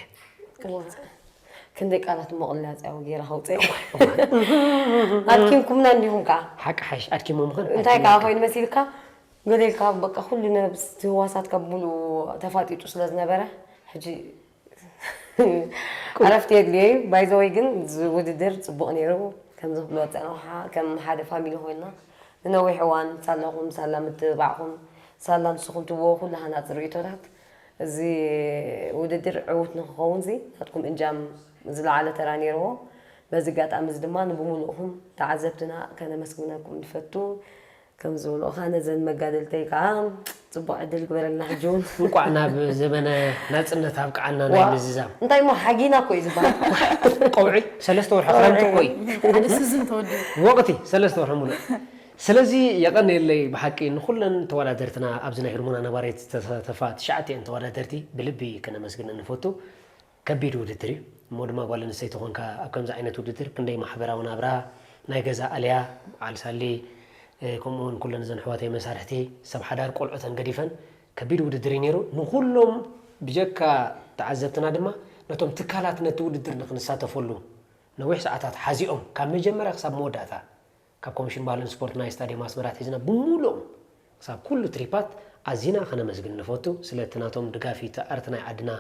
ክንደይ ቃላት እሞ ቅላጽያዊ ጌረ ከውፅእ። ኣድኪምኩምና እንዲኹም ከዓ። ሓቂ ሓይሽ ኣድኪሞም ኾን እንታይ ከዓ ኮይኑ መሲልካ? ገለ ኢልካ በቃ ኩሉ ነብስ ህዋሳትካ ብምሉኡ ተፋጢጡ ስለ ዝነበረ ሕጂ ዕረፍቲ የድልዮ እዩ። ባይዘወይ ግን እዚ ውድድር ፅቡቕ ነይሩ። ከምዚ ክብሎ ፀንሓ ከም ሓደ ፋሚሊ ኮይንና ንነዊሕ እዋን ሳላኹም ሳላ ምትብባዕኹም ሳላ ንስኹም ትብዎ ኩሉ ሃናፂ ርእቶታት እዚ ውድድር ዕዉት ንክኸውን ዚ ናትኩም እጃም ዝለዓለ ተራ ነይርዎ። በዚ ኣጋጣሚ እዚ ድማ ንብሙሉእኹም ተዓዘብትና ከነመስግነኩም ንፈቱ። ከም ዝብልኡኻ ነዘን መጋደልተይ ከዓ ፅቡቕ ዕድል ግበረልና ሕጂ እውን። እንቋዕ ናብ ዘመነ ናፅነት ኣብቅዓና ናይ ምዝዛም። እንታይ እሞ ሓጊና እኮ እዩ ዝበሃል። ቀውዒ ሰለስተ ወርሒ ክረምቲ እኮ እዩ። ሓደ ስዝን ተወዲኡ። ወቕቲ ሰለስተ ወርሒ ሙሉእ። ስለዚ የቐንየለይ ብሓቂ ንኹለን ተወዳደርትና ኣብዚ ናይ ህድሞና ነባሪት ዝተሳተፋ ትሽዓቲኣን ተወዳደርቲ ብልቢ ከነመስግነን ንፈቱ። ከቢድ ውድድር እዩ እሞ ድማ ጓል ኣንስተይቲ ኮንካ ኣብ ከምዚ ዓይነት ውድድር ክንደይ ማሕበራዊ ናብራ ናይ ገዛ ኣልያ በዓል ሳሊ ከምኡ እውን ኩለን እዘን ኣሕዋተይ መሳርሕቲ ሰብ ሓዳር ቆልዑተን ገዲፈን ከቢድ ውድድር እዩ ነይሩ ንኩሎም ብጀካ ተዓዘብትና ድማ ነቶም ትካላት ነቲ ውድድር ንክንሳተፈሉ ነዊሕ ሰዓታት ሓዚኦም ካብ መጀመርያ ክሳብ መወዳእታ ካብ ኮሚሽን ባህልን ስፖርት ናይ ስታድየም ኣስመራ ኣትሒዝና ብምሉኦም ክሳብ ኩሉ ትሪፓት ኣዚና ከነመስግን ንፈቱ። ስለቲ ናቶም ድጋፍ እዩ እቲ ኣርት ናይ ዓድና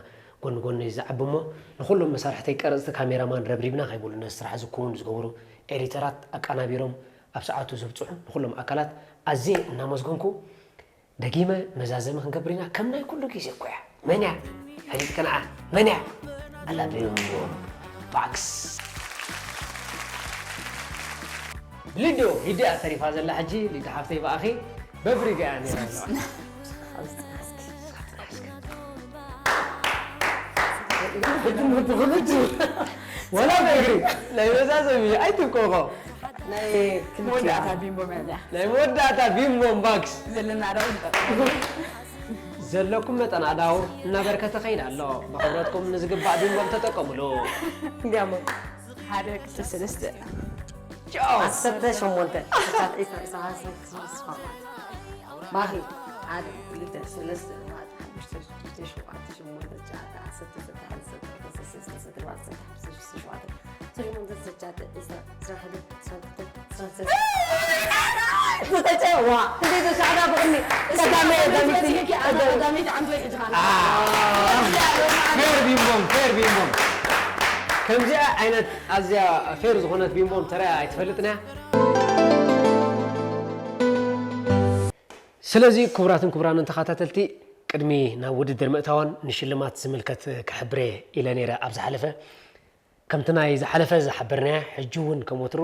ጎኒ ጎኒ ዝዓቢ እሞ ንኹሎም መሳርሕተይ ቀረፅቲ ካሜራማን ረብሪብና ከይብሉ ነዚ ስራሕ እዚ ክውን ዝገበሩ ኤዲተራት ኣቀናቢሮም ኣብ ሰዓቱ ዘብፅሑ ንኹሎም ኣካላት ኣዝየ እናመስገንኩ ደጊመ መዛዘሚ ክንገብር ኢና ከም ናይ ኩሉ ግዜ እኮ እያ መን እያ ፈሊጥክንዓ መን እያ ኣላ ቢምቦ ባክስ ሊዶ ሊዶ እያ ተሪፋ ዘላ ሕጂ ሊዶ ሓፍተይ ብኣኺ በብሪጋ እያ ነይራ ዘለዋ ወላ በእግሪ ናይ መዛዘሚ ኣይትንቆቆ ናይ መወዳእታ ቢምቦ መለያ ናይ መወዳእታ ቢምቦን ባክስ ዘለና ኣዳው ንጠቀ ዘለኩም መጠን ኣዳው እናበርከተ ከይድ ኣሎ ብክብረትኩም ንዝግባእ ቢምቦም ተጠቀሙሉ እንዲያሞ ሓደ ክልተ ሰለስተ ቻው ዓሰርተ ሸሞንተ ዓሰርተ ዒስራ ዓሰርተ ሰለስተ ማኺ ሓደ ክልተ ሰለስተ ኣርባዕተ ሓሙሽተ ሽዱሽተ ሸውዓተ ሸሞንተ ትሽዓተ ዓሰርተ ፌር ቢምቦም ፌር ቢምቦም ከምዚኣ ዓይነት ኣዝያ ፌር ዝኾነት ቢምቦም ተረያ ኣይትፈልጥን እያ ስለዚ ክቡራትን ክቡራንን ተኸታተልቲ ቅድሚ ናብ ውድድር ምእታወን ንሽልማት ዝምልከት ክሕብሬ ኢለ ነይረ ኣብ ዝሓለፈ ከምቲ ናይ ዝሓለፈ ዝሓበርናያ ሕጂ እውን ከም ወትሩ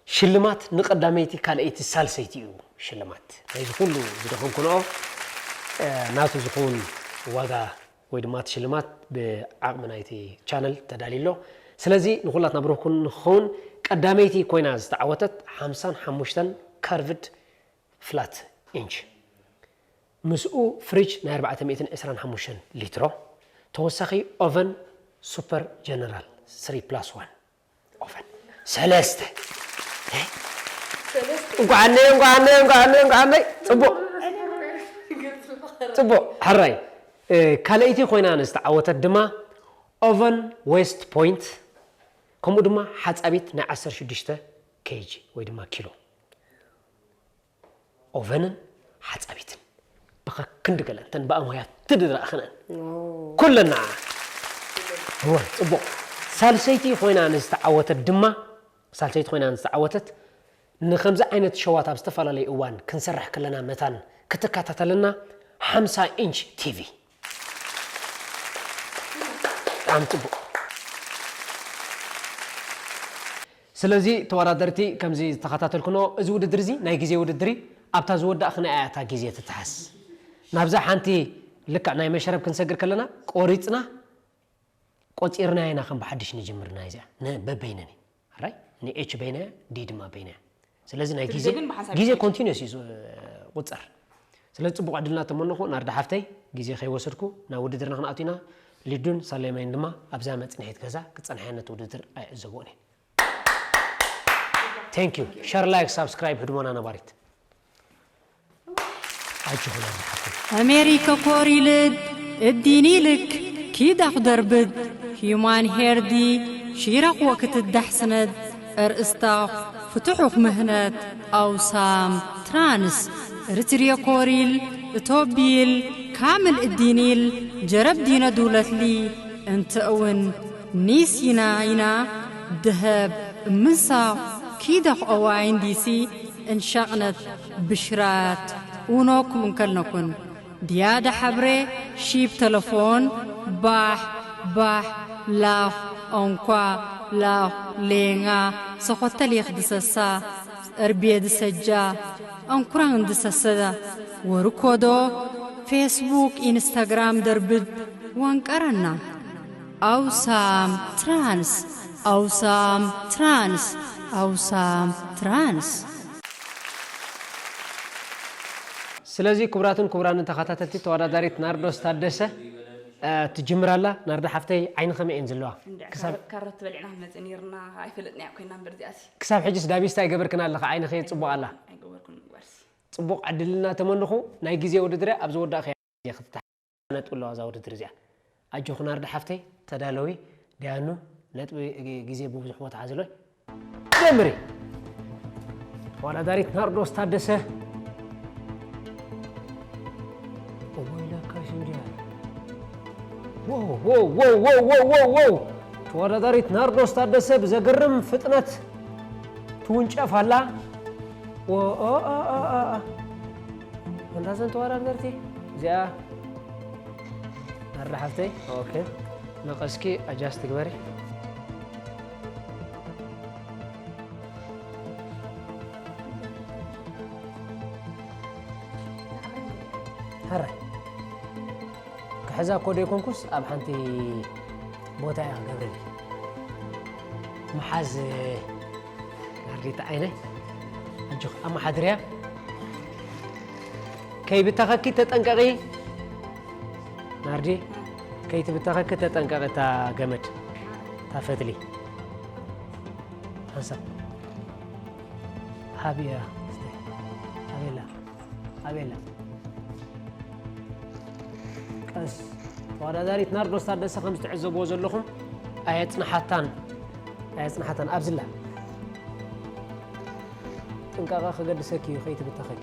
ሽልማት ንቀዳመይቲ ካልኣይቲ ሳልሰይቲ እዩ ሽልማት ናይዚ ኩሉ ዝደኸምኩንኦ ናቱ ዝኸውን ዋጋ ወይ ድማ እቲ ሽልማት ብዓቕሚ ናይቲ ቻነል ተዳልዩ ኣሎ ስለዚ ንኩላትና ብሩህ ንክኸውን ቀዳመይቲ ኮይና ዝተዓወተት ሓምሳን ሓሙሽተን ካርቭድ ፍላት ኢንች ምስኡ ፍሪጅ ናይ ኣርባዕተ ሚእትን ዕስራን ሓሙሽተን ሊትሮ ተወሳኺ ኦቨን ሱፐር ጀነራል ስሪ ፕላስ ዋን ኦቨን ሰለስተ እንኳዓነይ እንኳዓነይ እንኳዓነይ እንኳዓነይ ፅቡቕ ፅቡቕ ሕራይ ካልኣይቲ ኮይና ንዝተዓወተት ድማ ኦቨን ዌስት ፖይንት ከምኡ ድማ ሓፃቢት ናይ ዓሰርተ ሽዱሽተ ኬጂ ወይ ድማ ኪሎ ኦቨንን ሓፃቢትን ብኸክንዲ ገለ እንተን ብኣሞያ ትድረእኽነን ኩለና እወ ፅቡቕ ሳልሰይቲ ኮይና ንዝተዓወተት ድማ ሳልሰይቲ ኮይና ንዝተዓወተት ንከምዚ ዓይነት ሸዋት ኣብ ዝተፈላለዩ እዋን ክንሰርሕ ከለና መታን ክትከታተለና ሓምሳ ኢንች ቲቪ ብጣዕሚ ፅቡቕ ስለዚ ተወዳደርቲ ከምዚ ዝተኸታተልኩኖ እዚ ውድድር እዚ ናይ ግዜ ውድድር ኣብታ ዝወዳእክና እያ እታ ግዜ ትትሓስ ናብዛ ሓንቲ ልክዕ ናይ መሸረብ ክንሰግር ከለና ቆሪፅና ቆፂርና ኢና ከም ብሓድሽ ንጅምር ናይ እዚኣ በበይነን ራይ ንኤች በይናያ ዲ ድማ በይናያ ስለዚ ናይ ግዜ ግዜ ኮንቲኒስ እዩ ዝቁፀር ስለ ጽቡቕ ዕድልና ተመንኹ። ናርዳ ሓፍተይ፣ ግዜ ከይወሰድኩ ናብ ውድድርና ክንኣቱ ኢና። ሊዱን ሳሌማይን ድማ ኣብዛ መጽንሒት ገዛ ክጸንሓ ነቲ ውድድር ኣይዕዘብኦን እየ። Thank you. ሸር፣ ላይክ፣ ሳብስክራይብ ህድሞና ነባሪት። ኣጆኹም ኣርባዕተን። ኣሜሪከ ኮር ኢልድ እዲን ኢልክ ኪዳኽ ደርብድ ሂዩማን ሄርዲ ሺራኽ ወክትዳሕ ስነድ እርእስታኽ ፍትሑኽ ምህነት ኣውሳም ትራንስ ርትርየ ኮሪል እቶቢል ካምል እዲኒል ጀረብ ዲነ ዱለትሊ እንተ እውን ኒስ ይና ይና ደሀብ እምንሳኽ ኪደኽ ኦዋይን ዲሲ እንሻቕነት ብሽራት ኡኖኩም እንከልነኩን ድያደ ሐብሬ ሺብ ተለፎን ባሕ ባሕ ላኽ ኦንኳ ላኽ ሌንጋ ሰኾተል የኽድሰሳ እርቤ ድሰጃ ኣንኩራን ድሰሰዳ ወርኮዶ ፌስቡክ ኢንስታግራም ደርብድ ወንቀረና ኣውሳም ትራንስ ኣውሳም ትራንስ ኣውሳም ትራንስ ስለዚ ክቡራትን ክቡራንን ተኸታተልቲ ተወዳዳሪት ናርዶስ ታደሰ እ፣ ትጅምር ኣላ። ናርዶ ሓፍተይ ዓይኒ ከመይ እየን ዘለዋ? እንድዒ ክሳብ ካሮት በሊዕና ክንመጽእ ነይርና ኣይፈለጥናያ ኮይና እምበር እዚኣሲ ክሳብ ሕጅስ ዳቢስታ ኣይገበርክን ኣለኻ ዓይንኺ ጽቡቕ ኣላ። ኣይገበርኩን ምግባርሲ ጽቡቕ ዕድልና ተመንኹ። ናይ ግዜ ውድድር ኣብ ዝወዳእኽያ ግዜ ክትተሓነጡ ኣለዋ እዛ ውድድር እዚኣ። ኣጆኹ ናርዶ ሓፍተይ ተዳለዊ። ዲያኑ ነጥቢ ግዜ ብብዙሕ ቦታ ሓዝሎይ። ጀምሪ። ተወዳዳሪት ናርዶስ ታደሰ። እወ ኢለካ ሽንጀር። ዎው፣ ዎው፣ ዎው፣ ዎው፣ ዎው፣ ዎው፣ ዎው። ተወዳዳሪት ናርዶስ ታደሰ ብዘገርም ፍጥነት ትውንጨፍ ኣላ። ዎ፣ ኦ፣ ኦ፣ ኦ፣ ኦ፣ ኦ። እንዳ ዘን ተወዳደርቲ እዚኣ ናርዳ ሓፍተይ። ኦኬ። መቐስኪ ኣጃስት ግበሪ። ሕራይ ክሕዛ እኮ ደይኮንኩስ ኣብ ሓንቲ ቦታ እያ ክገብረልኪ ምሓዝ ናርዲት ዓይነይ ኣጆኽ ኣመሓድርያ ከይብተኸኪ ተጠንቀቒ ናርዲ ከይትብተኸኪ ተጠንቀቒ እታ ገመድ እታ ፈትሊ ሓንሳብ ሃብያ ኣቤላ ኣቤላ ቀስ ተወዳዳሪት ናርዶስ ታደሰ ከም ዝትዕዘብዎ ዘለኹም ኣየጽንሓታን ኣየጽንሓታን ኣብዝላ ጥንቃቐ ከገድሰኪ እዩ ከይትብተኸኪ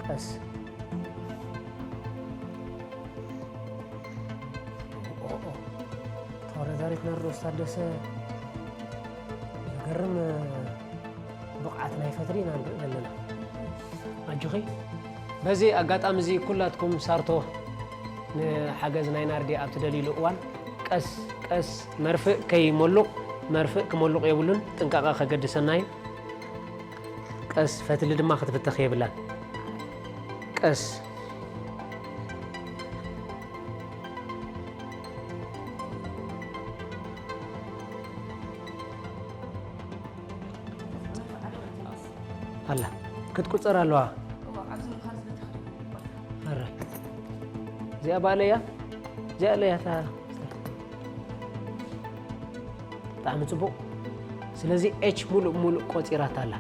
ቀስ ተወዳዳሪት ናርዶስ ታደሰ ዝገርም ብቕዓት ናይ ፈትሊ ኢና ንርኢ ዘለና ኣጆኺ በዚ ኣጋጣሚ እዚ ኩላትኩም ሳርቶ ንሓገዝ ናይ ናርዲ ኣብ ትደልይሉ እዋን ቀስ ቀስ መርፍእ ከይመሉቕ መርፍእ ክመሉቕ የብሉን ጥንቃቐ ከገድሰና እዩ ቀስ ፈትሊ ድማ ክትብተኽ የብላን ቀስ ኣላ ክትቁፀር ኣለዋ ኣረ እዚኣ ባለያ እዚኣ ኣለያ እታ ብጣዕሚ ፅቡቕ ስለዚ ኤች ሙሉእ ሙሉእ ቆፂራት ኣላ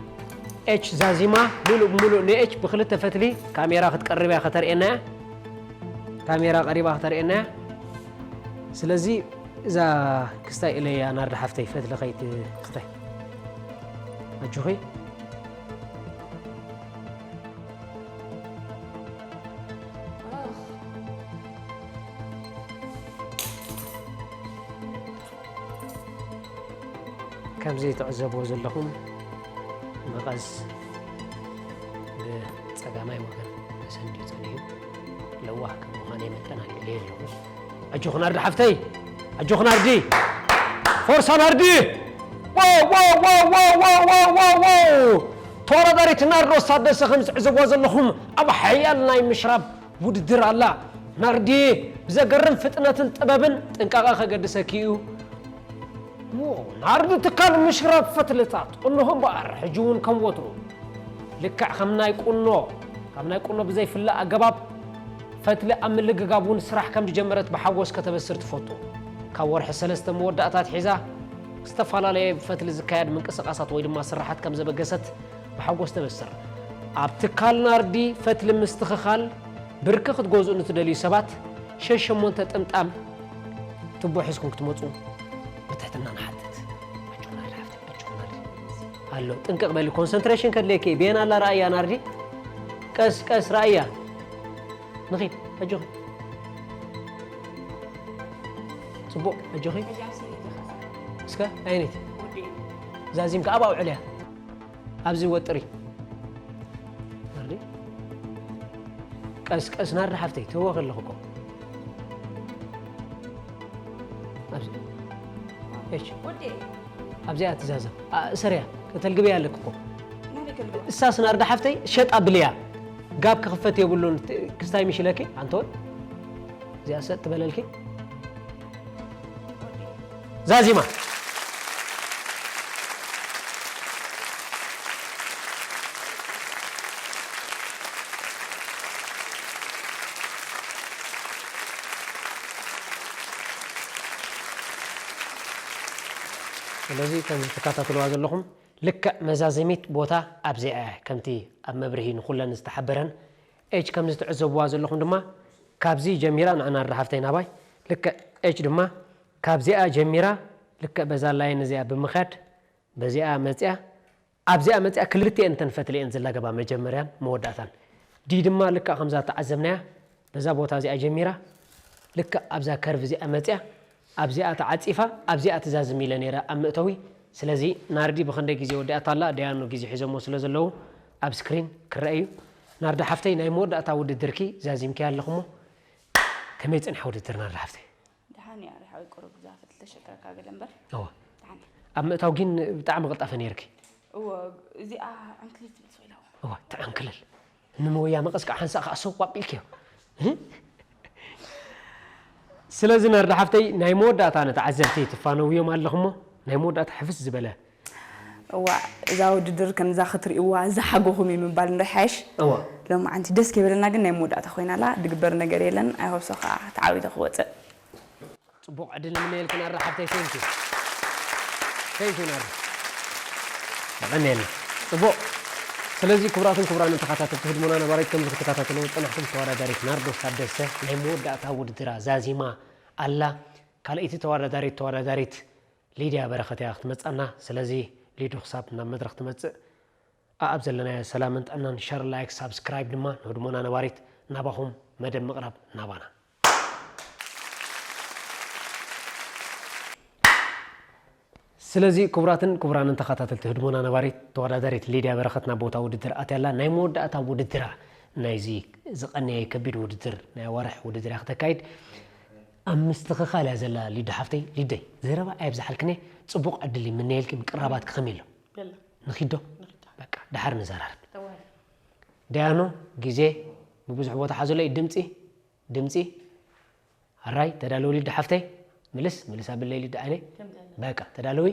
ኤች ዛዚማ ሙሉእ ሙሉእ ንኤች ብክልተ ፈትሊ ካሜራ ክትቀርብ እያ ከተርእየና እያ ካሜራ ቀሪባ ከተርእየና እያ ስለዚ እዛ ክስታይ ኢለያ ናርዳ ሓፍተይ ፈትሊ ከይት ክስታይ ኣጆኺ ከምዚ ትዕዘብዎ ዘለኹም መቐስ ብጸጋማይ ወገን ተሰንድዩ ጸኒሑ ለዋህ ከም ምዃነይ መጠን ኣልዒለዮ ኣለኹ። ኣጆኺ ናርዲ ሓፍተይ፣ ኣጆኺ ናርዲ፣ ፎርሳ ናርዲ። ዋው ዋው ዋው ዋው ዋው ዋው ዋው ዋው ተወዳዳሪት ናርዶስ ታደሰ ከም ትዕዘብዋ ዘለኹም ኣብ ሓያል ናይ ምሽራብ ውድድር ኣላ። ናርዲ ብዘገርም ፍጥነትን ጥበብን ጥንቃቐ ከገድሰኪ እዩ። ዎ፣ ናርዲ ትካል ምሽራብ ፈትልታት፣ እንሆ እምበኣር፣ ሕጂ እውን ከም ወትሩ፣ ልክዕ ከም ናይ ቁኖ፣ ካብ ናይ ቁኖ ብዘይፍለ ኣገባብ ፈትሊ ኣብ ምልግጋብ እውን ስራሕ ከም ዝጀመረት ብሓጎስ ከተበስር ትፈቱ። ካብ ወርሒ ሰለስተ መወዳእታ ኣትሒዛ ዝተፈላለየ ብፈትሊ ዝካየድ ምንቅስቓሳት ወይ ድማ ስራሓት ከም ዘበገሰት ብሓጎስ ተበስር። ኣብ ትካል ናርዲ ፈትሊ ምስትኽኻል ብርኪ ክትገዝኡ ንትደልዩ ሰባት ሸሽ ሸሞንተ ጥምጣም ቱቦ ሒዝኩም ክትመፁ ብትሕትና ንሓትት። ኣጆኹም ናርዲ ሓፍተይ፣ ኣጆኹም ናርዲ። ኣሎ፣ ጥንቅቕ በሊ፣ ኮንሰንትሬሽን ከድልየኪ። ቤን ኣላ ረኣያ ናርዲ። ቀስ ቀስ ረኣያ። ንኺድ፣ ኣጆኺ። ጽቡቕ፣ ኣጆኺ። እስከ፣ ኣይነይቲ። ዛዚምካ ኣብኣ ኣውዕልያ። ኣብዚ ወጥሪ። ናርዲ። ቀስ ቀስ ናርዲ ሓፍተይ፣ ትህወኺ ኣለኹ እኮ። ኣብዚ። እሺ። ኣብዚኣ ትዛዘም። ኣ፣ እሰርያ፣ ከተልግብያ ኣለኪ እኮ። እሳስ ናርዲ ሓፍተይ፣ ሸጥ ኣብልያ። ጋብ ክኽፈት የብሉን። ት-፣ ክስታይ ምሽ ኢለኪ፣ ኣንተ ወድ። እዚኣ ሰጥ ትበለልኪ። ዛዚማ። ስለዚ ከም ትከታተልዋ ዘለኹም ልክዕ መዛዘሚት ቦታ ኣብዚኣ እያ። ከምቲ ኣብ መብርሂ ንኹለን ዝተሓበረን ኤች ከምዚ ትዕዘብዋ ዘለኹም ድማ ካብዚ ጀሚራ ንዕናር ሓፍተይ ናባይ ልክዕ ኤች ድማ ካብዚኣ ጀሚራ ልክዕ በዛ ላይን እዚኣ ብምኽያድ በዚኣ መጽያ ኣብዚኣ መጽያ ክልቲኤን እተን ፈትሊ እየን ዝላገባ መጀመርያን መወዳእታን። ዲ ድማ ልክዕ ከምዛ ተዓዘብናያ በዛ ቦታ እዚኣ ጀሚራ ልክዕ ኣብዛ ከርቭ እዚኣ መጽያ ኣብዚኣ ተዓጺፋ ኣብዚኣ ትዛዝም ኢለ ነይረ ኣብ መእተዊ። ስለዚ ናርዲ ብኽንደይ ግዜ ወዲኣታ ኣላ ደያኑ ግዜ ሒዞሞ ስለ ዘለዉ ኣብ ስክሪን ክረአ እዩ። ናርዲ ሓፍተይ ናይ መወዳእታ ውድድርኪ ዛዚምኪ ኣለኹሞ ከመይ ጽንሓ ውድድር ናርዲ ሓፍተይ? ደሓን እያ ሪሓዊ ቁሩብ እዛ ፈትሊ ተሸግረካ ገለ እምበር። እወ። ደሓን እያ። ኣብ ምእታው ግን ብጣዕሚ ቅልጣፈ ነይርኪ። እወ፣ እዚኣ ዕንክሊል ትመስል ኢላ። እወ፣ ትዕንክልል። ንምውያ መቐስ ከዓ ሓንሳእ ከዓ ሰው ኣቢልክዮ። ስለዚ ናርዳ ሓፍተይ ናይ መወዳእታ ነተዓዘብቲ ትፋነውዮም ኣለኹሞ ናይ መወዳእታ ሕፍስ ዝበለ እዋ እዛ ውድድር ከምዛ ክትርእይዋ ዝሓጎኹም እዩ ምባል ንርሓሽ። እዋ። ሎማዓንቲ ደስ ከይበለና ግን ናይ መወዳእታ ኮይና ኣላ፣ ድግበር ነገር የለን። ኣይሆብሶ ከዓ ተዓዊተ ክወፅእ። ፅቡቕ ዕድል ንምነየልክን ኣራ ሓፍተይ። Thank you። Thank you ናርዲ። የቐንየልና። ፅቡቕ። ስለዚ ክቡራትን ክቡራንን ተኸታተልቲ ህድሞና ነባሪት ከምዚ ክትከታተልዎ ዝፀናሕኩም ተወዳዳሪት ናርዶስ ታደሰ ናይ መወዳእታ ውድድራ ዛዚማ ኣላ። ካልኣይቲ ተወዳዳሪት ተወዳዳሪት ሊድያ በረኸት እያ ክትመጻና። ስለዚ ሊዱ ክሳብ ናብ መድረኽ ትመጽእ ኣኣብ ዘለናዮ ሰላምን ጥዕናን ሸር ላይክ ሳብስክራይብ ድማ ንህድሞና ነባሪት ናባኹም መደብ ምቕራብ ናባና። ስለዚ ክቡራትን ክቡራንን ተኸታተልቲ ህድሞና ነባሪት ተወዳዳሪት ሊድያ በረኸት ናብ ቦታ ውድድር ኣትያላ ናይ መወዳእታ ውድድራ ናይዚ ዝቐነየ ከቢድ ውድድር ናይ ኣዋርሕ ውድድር እያ ክተካይድ ኣብ ምስትኽኻል እያ ዘላ ሊዱ ሓፍተይ። ሊደይ ዘረባ ኣይብዝሓልክን እየ። ፅቡቕ ዕድል ይምነየልኪ። ምቅራባት ክኸም የሎ የለን። ንኺዶ ንኺድ። በቃ ደሓር ንዘራርብ። ተዋሂድ። ደያኖ ግዜ ብብዙሕ ቦታ ሓዙለይ ድምፂ ድምፂ ኣራይ ተዳለዊ ሊዱ ሓፍተይ። ምልስ ምልስ ኣብለይ ሊዱ ዓይነይ። ከምዚ ኣለ። በቃ ተዳለዊ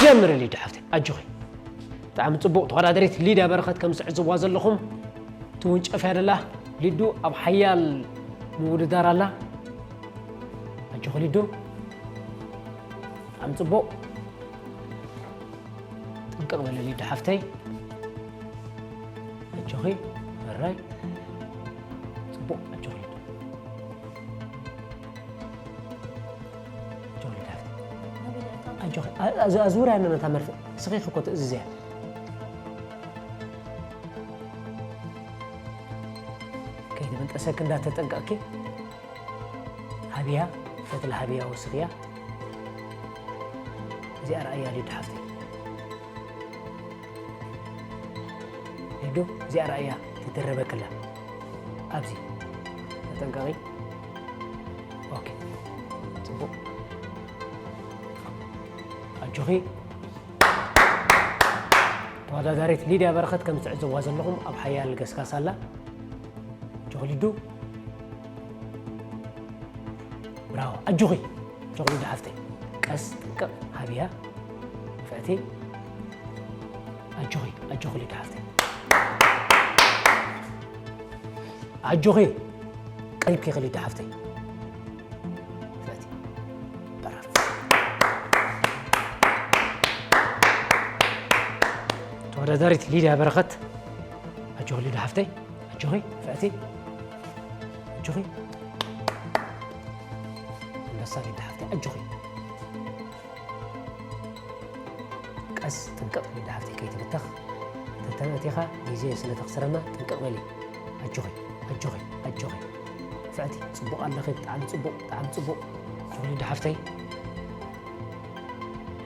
ጀምሪ ሊዱ ሓፍተይ ኣጆኺ። ብጣዕሚ ፅቡቕ ተወዳደሪት ሊድያ በረኸት ከም ዝዕዝዋ ዘለኹም ትውንጨፍ እያ ደላ። ሊዱ ኣብ ሓያል ምውድዳር ኣላ። ኣጆኺ ሊዱ። ብጣዕሚ ፅቡቕ። ጥንቅቕ በለ ሊዱ ሓፍተይ። ኣጆኺ። ኣራይ። ፅቡቕ ኣጆኺ ሊዱ። ኣጆኺ ሊዱ ሓፍተይ። ኣጆኺ። ኣ-፣ ኣዝ-፣ ኣዙርያ ነነታ መርፍእ። ስኺኺ እኮ ትእዝዝያ። ከይትምንጠሰኪ እንዳተጠንቀቕኪ። ሃብያ፣ ፈትሊ ሃብያ ወስኽያ። እዚኣ ረኣያ ሊዱ ሓፍተይ። ሊዱ፣ እዚኣ ረኣያ ትድረበክላ። ኣብዚ። ተጠንቀቒ። ኦኬ። ጽቡቕ። ኣጆኺ። ተወዳዳሪት ሊድያ በረኸት ከም ትዕዘብዋ ዘለኹም ኣብ ሓያል ገስጋስ ኣላ። ኣጆኺ ሊዱ። ብራቮ። ኣጆኺ። ኣጆኺ ሊዱ ሓፍተይ። ቀስ ጥንቅቕ ሃብያ። ፍዕቲ። ኣጆኺ፣ ኣጆኺ ሊዱ ሓፍተይ። ኣጆኺ፣ ቀሪብኪ ኢኺ ሊዱ ሓፍተይ። ፍዕቲ። በራፍ። ተወዳዳሪት ሊድያ በረኸት። ኣጆኺ ሊዱ ሓፍተይ። ኣጆኺ፣ ፍዕቲ። ኣጆኺ። ኣንበሳ ሊዱ ሓፍተይ፣ ኣጆኺ። ቀስ ጥንቅቕ ሊዱ ሓፍተይ ከይትብተኽ። ተተመቲኻ ግዜ ስለ ተኽስረና ጥንቅቕ በሊ። ኣጆኺ፣ ኣጆኺ፣ ኣጆኺ። ፍዕቲ፣ ጽቡቕ ኣለኺ፣ ብጣዕሚ ጽቡቕ፣ ብጣዕሚ ጽቡቕ። ኣጆኺ ሊዱ ሓፍተይ።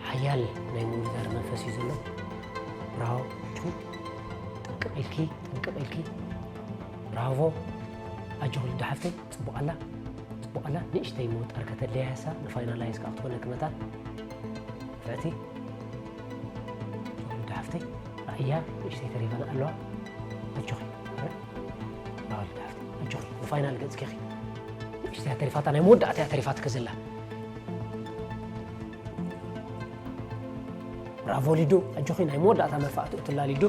ሓያል ናይ ምውድዳር መንፈስ እዩ ዘሎ። ብራቮ፣ ኣጆኺ። ጥንቅቕ ኢልኪ፣ ጥንቅቕ ኢልኪ። ብራቮ። ኣጆኺ ሊዱ ሓፍተይ፣ ጽቡቕ ኣላ፣ ጽቡቕ ኣላ። ንእሽተይ ምውጣር ከተድልያ እሳ፣ ንፋይናላይዝ ከኣ ክትኮነኪ መታን። ፍዕቲ። ኣጆኺ ሊዱ ሓፍተይ፣ ራእያ ንእሽተይ ተሪፋና ኣለዋ። ኣጆኺ። ረ-፣ ብራቮ ሊዱ ሓፍተይ፣ ኣጆኺ። ንፋይናል ገጽኪ ኢኺ። ንእሽተይ እያ ተሪፋታ፣ ናይ መወዳእታ እያ ተሪፋትኪ ዘላ። ብራቮ ሊዱ፣ ኣጆኺ፣ ናይ መወዳእታ መርፍእ ኣትእትላ ሊዱ።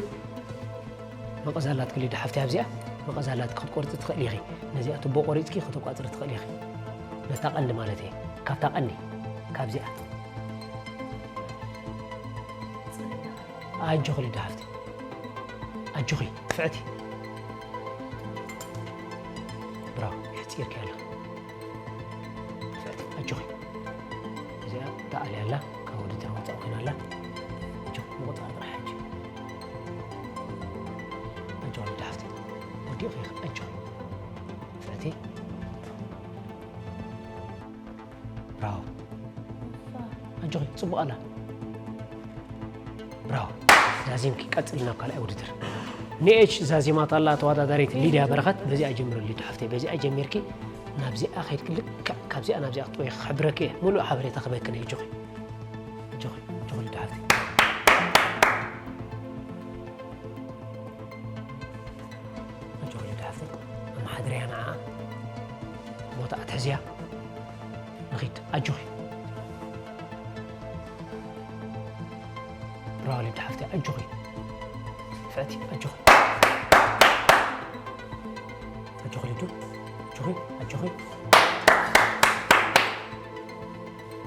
መቐዛላትኪ ሊዱ ሓፍተይ ኣብዚኣ፣ መቐዛላትኪ ክትቆርጺ ትኽእሊ ኢኺ። ነዚኣ ቱቦ ቆሪጽኪ ከተቋጽሪ ትኽእሊ ኢኺ። ነታ ቀንዲ ማለት እየ። ካብታ ቀንዲ፣ ካብዚኣ። ኣጆኺ ሊዱ ሓፍተይ። ኣጆኺ፣ ፍዕቲ። ብራቮ፣ ሕጺርኪ ኣለኺ። ፍዕቲ፣ ኣጆኺ። እዚኣ ተኣልያ ኣላ፣ ካብ ውድድር ወጻእ ኮይና ኣላ። ኣጆኺ፣ ምቑጻር ጥራሕ ሕጂ። ኣጆኺ ሊዱ ሓፍተይ። ወዲእኺ ኢኺ፣ ኣጆኺ። ፍዕቲ። ብራቮ። ኣጆኺ፣ ጽቡቕ ኣላ። ብራቮ። ዛዚምኪ፣ ቀጽሊ ናብ ካልኣይ ውድድር። ኒኤች ዛዚማታ ኣላ ተወዳዳሪት ሊድያ በረኸት። በዚኣ ጀምሪ ሊዱ ሓፍተይ፣ በዚኣ ጀሚርኪ ናብዚኣ ከይድኪ ልክዕ ካብዚኣ ናብዚኣ ክትጥወይ ክሕብረኪ እየ። ሙሉእ ሓበሬታ ክበክን እየ። ኣጆኺ፣ ኣጆኺ፣ ኣጆኺ ሊዱ ሓፍተይ። ኣጆኺ ሊዱ ሓፍተይ፣ ኣመሓድርያ ንዓኣ፣ ቦታ ኣትሕዝያ። ንኺድ፣ ኣጆኺ። ብራቮ ሊዱ ሓፍተይ፣ ኣጆኺ። ፍዕቲ፣ ኣጆኺ። ኣጆኺ ሊዱ፣ ኣጆኺ፣ ኣጆኺ።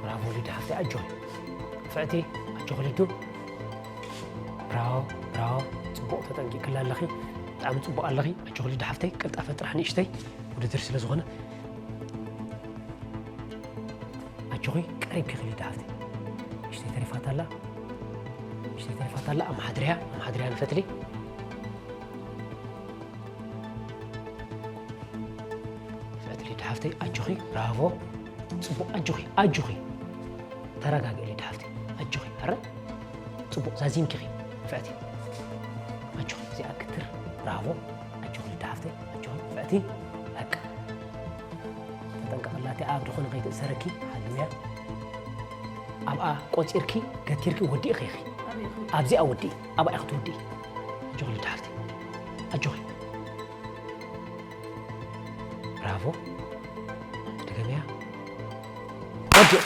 ብራቮ ሊዱ ሓፍተይ፣ ኣጆኺ። ፍዕቲ፣ ኣጆኺ ሊዱ። ብራቮ፣ ብራቮ። ጽቡቕ ተጠንቂቕላ ኣለኺ። ብጣዕሚ ጽቡቕ ኣለኺ። ኣጆኺ ሊዱ ሓፍተይ፣ ቅልጣፈ ጥራሕ ንእሽተይ ውድድር ስለ ዝኾነ። ኣጆኺ፣ ቀሪብኪ ኢኺ ሊዱ ሓፍተይ። ንእሽተይ ተሪፋታ ኣላ። ንእሽተይ ተሪፋታ ኣላ። ኣመሓድርያ፣ ኣመሓድርያ ንፈትሊ። ፍዕቲ ሊዱ ሓፍተይ፣ ኣጆኺ፣ ብራቮ። ጽቡቕ፣ ኣጆኺ፣ ኣጆኺ። ተረጋግዒ ሊዱ ሓፍተይ፣ ኣጆኺ። ኣረ፣ ጽቡቕ፣ ዛዚምኪ ኢኺ፣ ፍዕቲ። ኣጆኺ፣ እዚኣ ክትር፣ ብራቮ። ኣጆኺ ሊዱ ሓፍተይ፣ ኣጆኺ፣ ፍዕቲ። በቃ። ተጠንቀቕላ፣ እቲኣ ኣብ ድኾነ ከይትእሰረኪ፣ ሓልውያ። ኣብኣ ቆጺርኪ፣ ገቲርኪ፣ ወዲእኺ ኢኺ። ኣብዚኣ ወዲኢ፣ ኣብኣ ኢኺ ትውድኢ። ኣጆኺ ሊዱ ሓፍተይ፣ ኣጆኺ። ብራቮ። ድገምያ። ወዲኡ።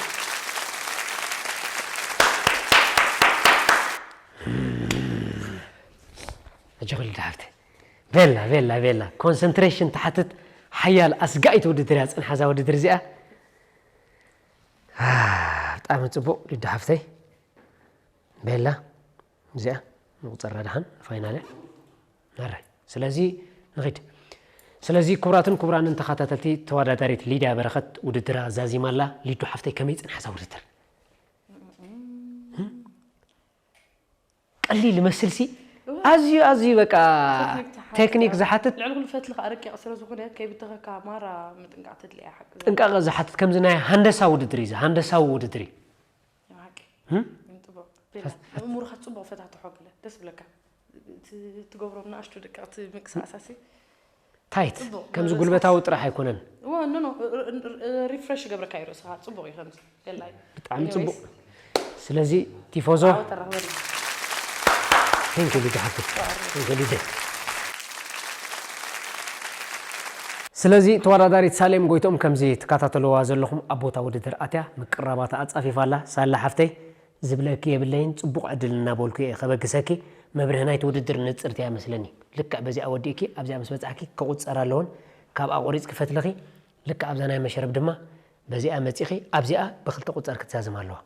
ኣጆኺ ሊዱ ሓፍተይ። ቤላ፣ ቤላ፣ ቤላ። ኮንሰንትሬሽን ትሓትት ሓያል ኣስጋኢት ውድድር እያ ጽንሓ እዛ ውድድር እዚኣ። አ፣ ብጣዕሚ ጽቡቕ ሊዱ ሓፍተይ። ቤላ፣ እዚኣ ንቑጸራ ደሓን ፋይናል እያ። ኣራይ፣ ስለዚ ንኺድ። ስለዚ ክቡራትን ክቡራንን ተኸታተልቲ፣ ተወዳዳሪት ሊድያ በረኸት ውድድራ ዛዚማ ኣላ። ሊዱ ሓፍተይ ከመይ ጽንሓ እዛ ውድድር? ቀሊል ይመስልሲ፣ ኣዝዩ፣ ኣዝዩ በቃ ቴክኒክ ዝሓትት። ቴክኒክ ዝሓትት። ልዕሊ ኩሉ ፈትሊ ከኣ ረቂቕ ስለ ዝኾነ ከይብተኸካ ማራ ምጥንቃቕ ተድልያ ሓቂ። ጥንቃቐ ዝሓትት ከምዚ ናይ ሃንደሳ ውድድር እዩ፣ እዚ ሃንደሳዊ ውድድር እዩ። ሓቂ። ህም? ጽቡቕ። ቤላ፣ ፈስ-፣ ፈስ-፣ ንእምሮኻ ጽቡቕ ፈታትሖ ገለ ደስ ብለካ። እቲ ትገብሮም ንኣሽቱ ደቀቕቲ ምንቅስቓሳሲ ታይት፣ ጽቡቕ። ከምዚ መበስበስ። ጉልበታዊ ጥራሕ ኣይኮነን። እወ፣ ኖ፣ ኖ፣ ር-፣ ር-፣ ር-፣ ሪፍሬሽ ይገብረካ እዩ ርእስኻ። ጽቡቕ እዩ ከምዚ። ገላይ። ብጣዕሚ ኤኒዌይስ። ጽቡቕ። ስለዚ ቲፎዞ፣ ዓወት ኣራኽበኒ። ቴንክ ዩ ሊዱ ሓፍተይ። ሶሪ። ቴንክ ዩ ሊዱ። ስለዚ ተወዳዳሪት ሳሌም ጎይትኦም ከምዚ ትከታተልዋ ዘለኹም ኣብ ቦታ ውድድር ኣትያ ምቅራባታ ኣጻፊፋ ኣላ። ሳላ ሓፍተይ ዝብለኪ የብለይን፣ ጽቡቕ ዕድል እናበልኩ እየ ከበግሰኪ። መብርሂ ናይቲ ውድድር ንጽርቲ እያ መስለኒ። ልክዕ በዚኣ ወዲእኪ ኣብዚኣ ምስ በጻሕኪ ክቑጸር ኣለዎን፣ ካብኣ ቆሪጽኪ ፈትልኺ፣ ልክዕ ኣብዛ ናይ መሸረብ ድማ በዚኣ መጺኺ ኣብዚኣ ብኽልተ ቁጸር ክትዛዝም ኣለዋ።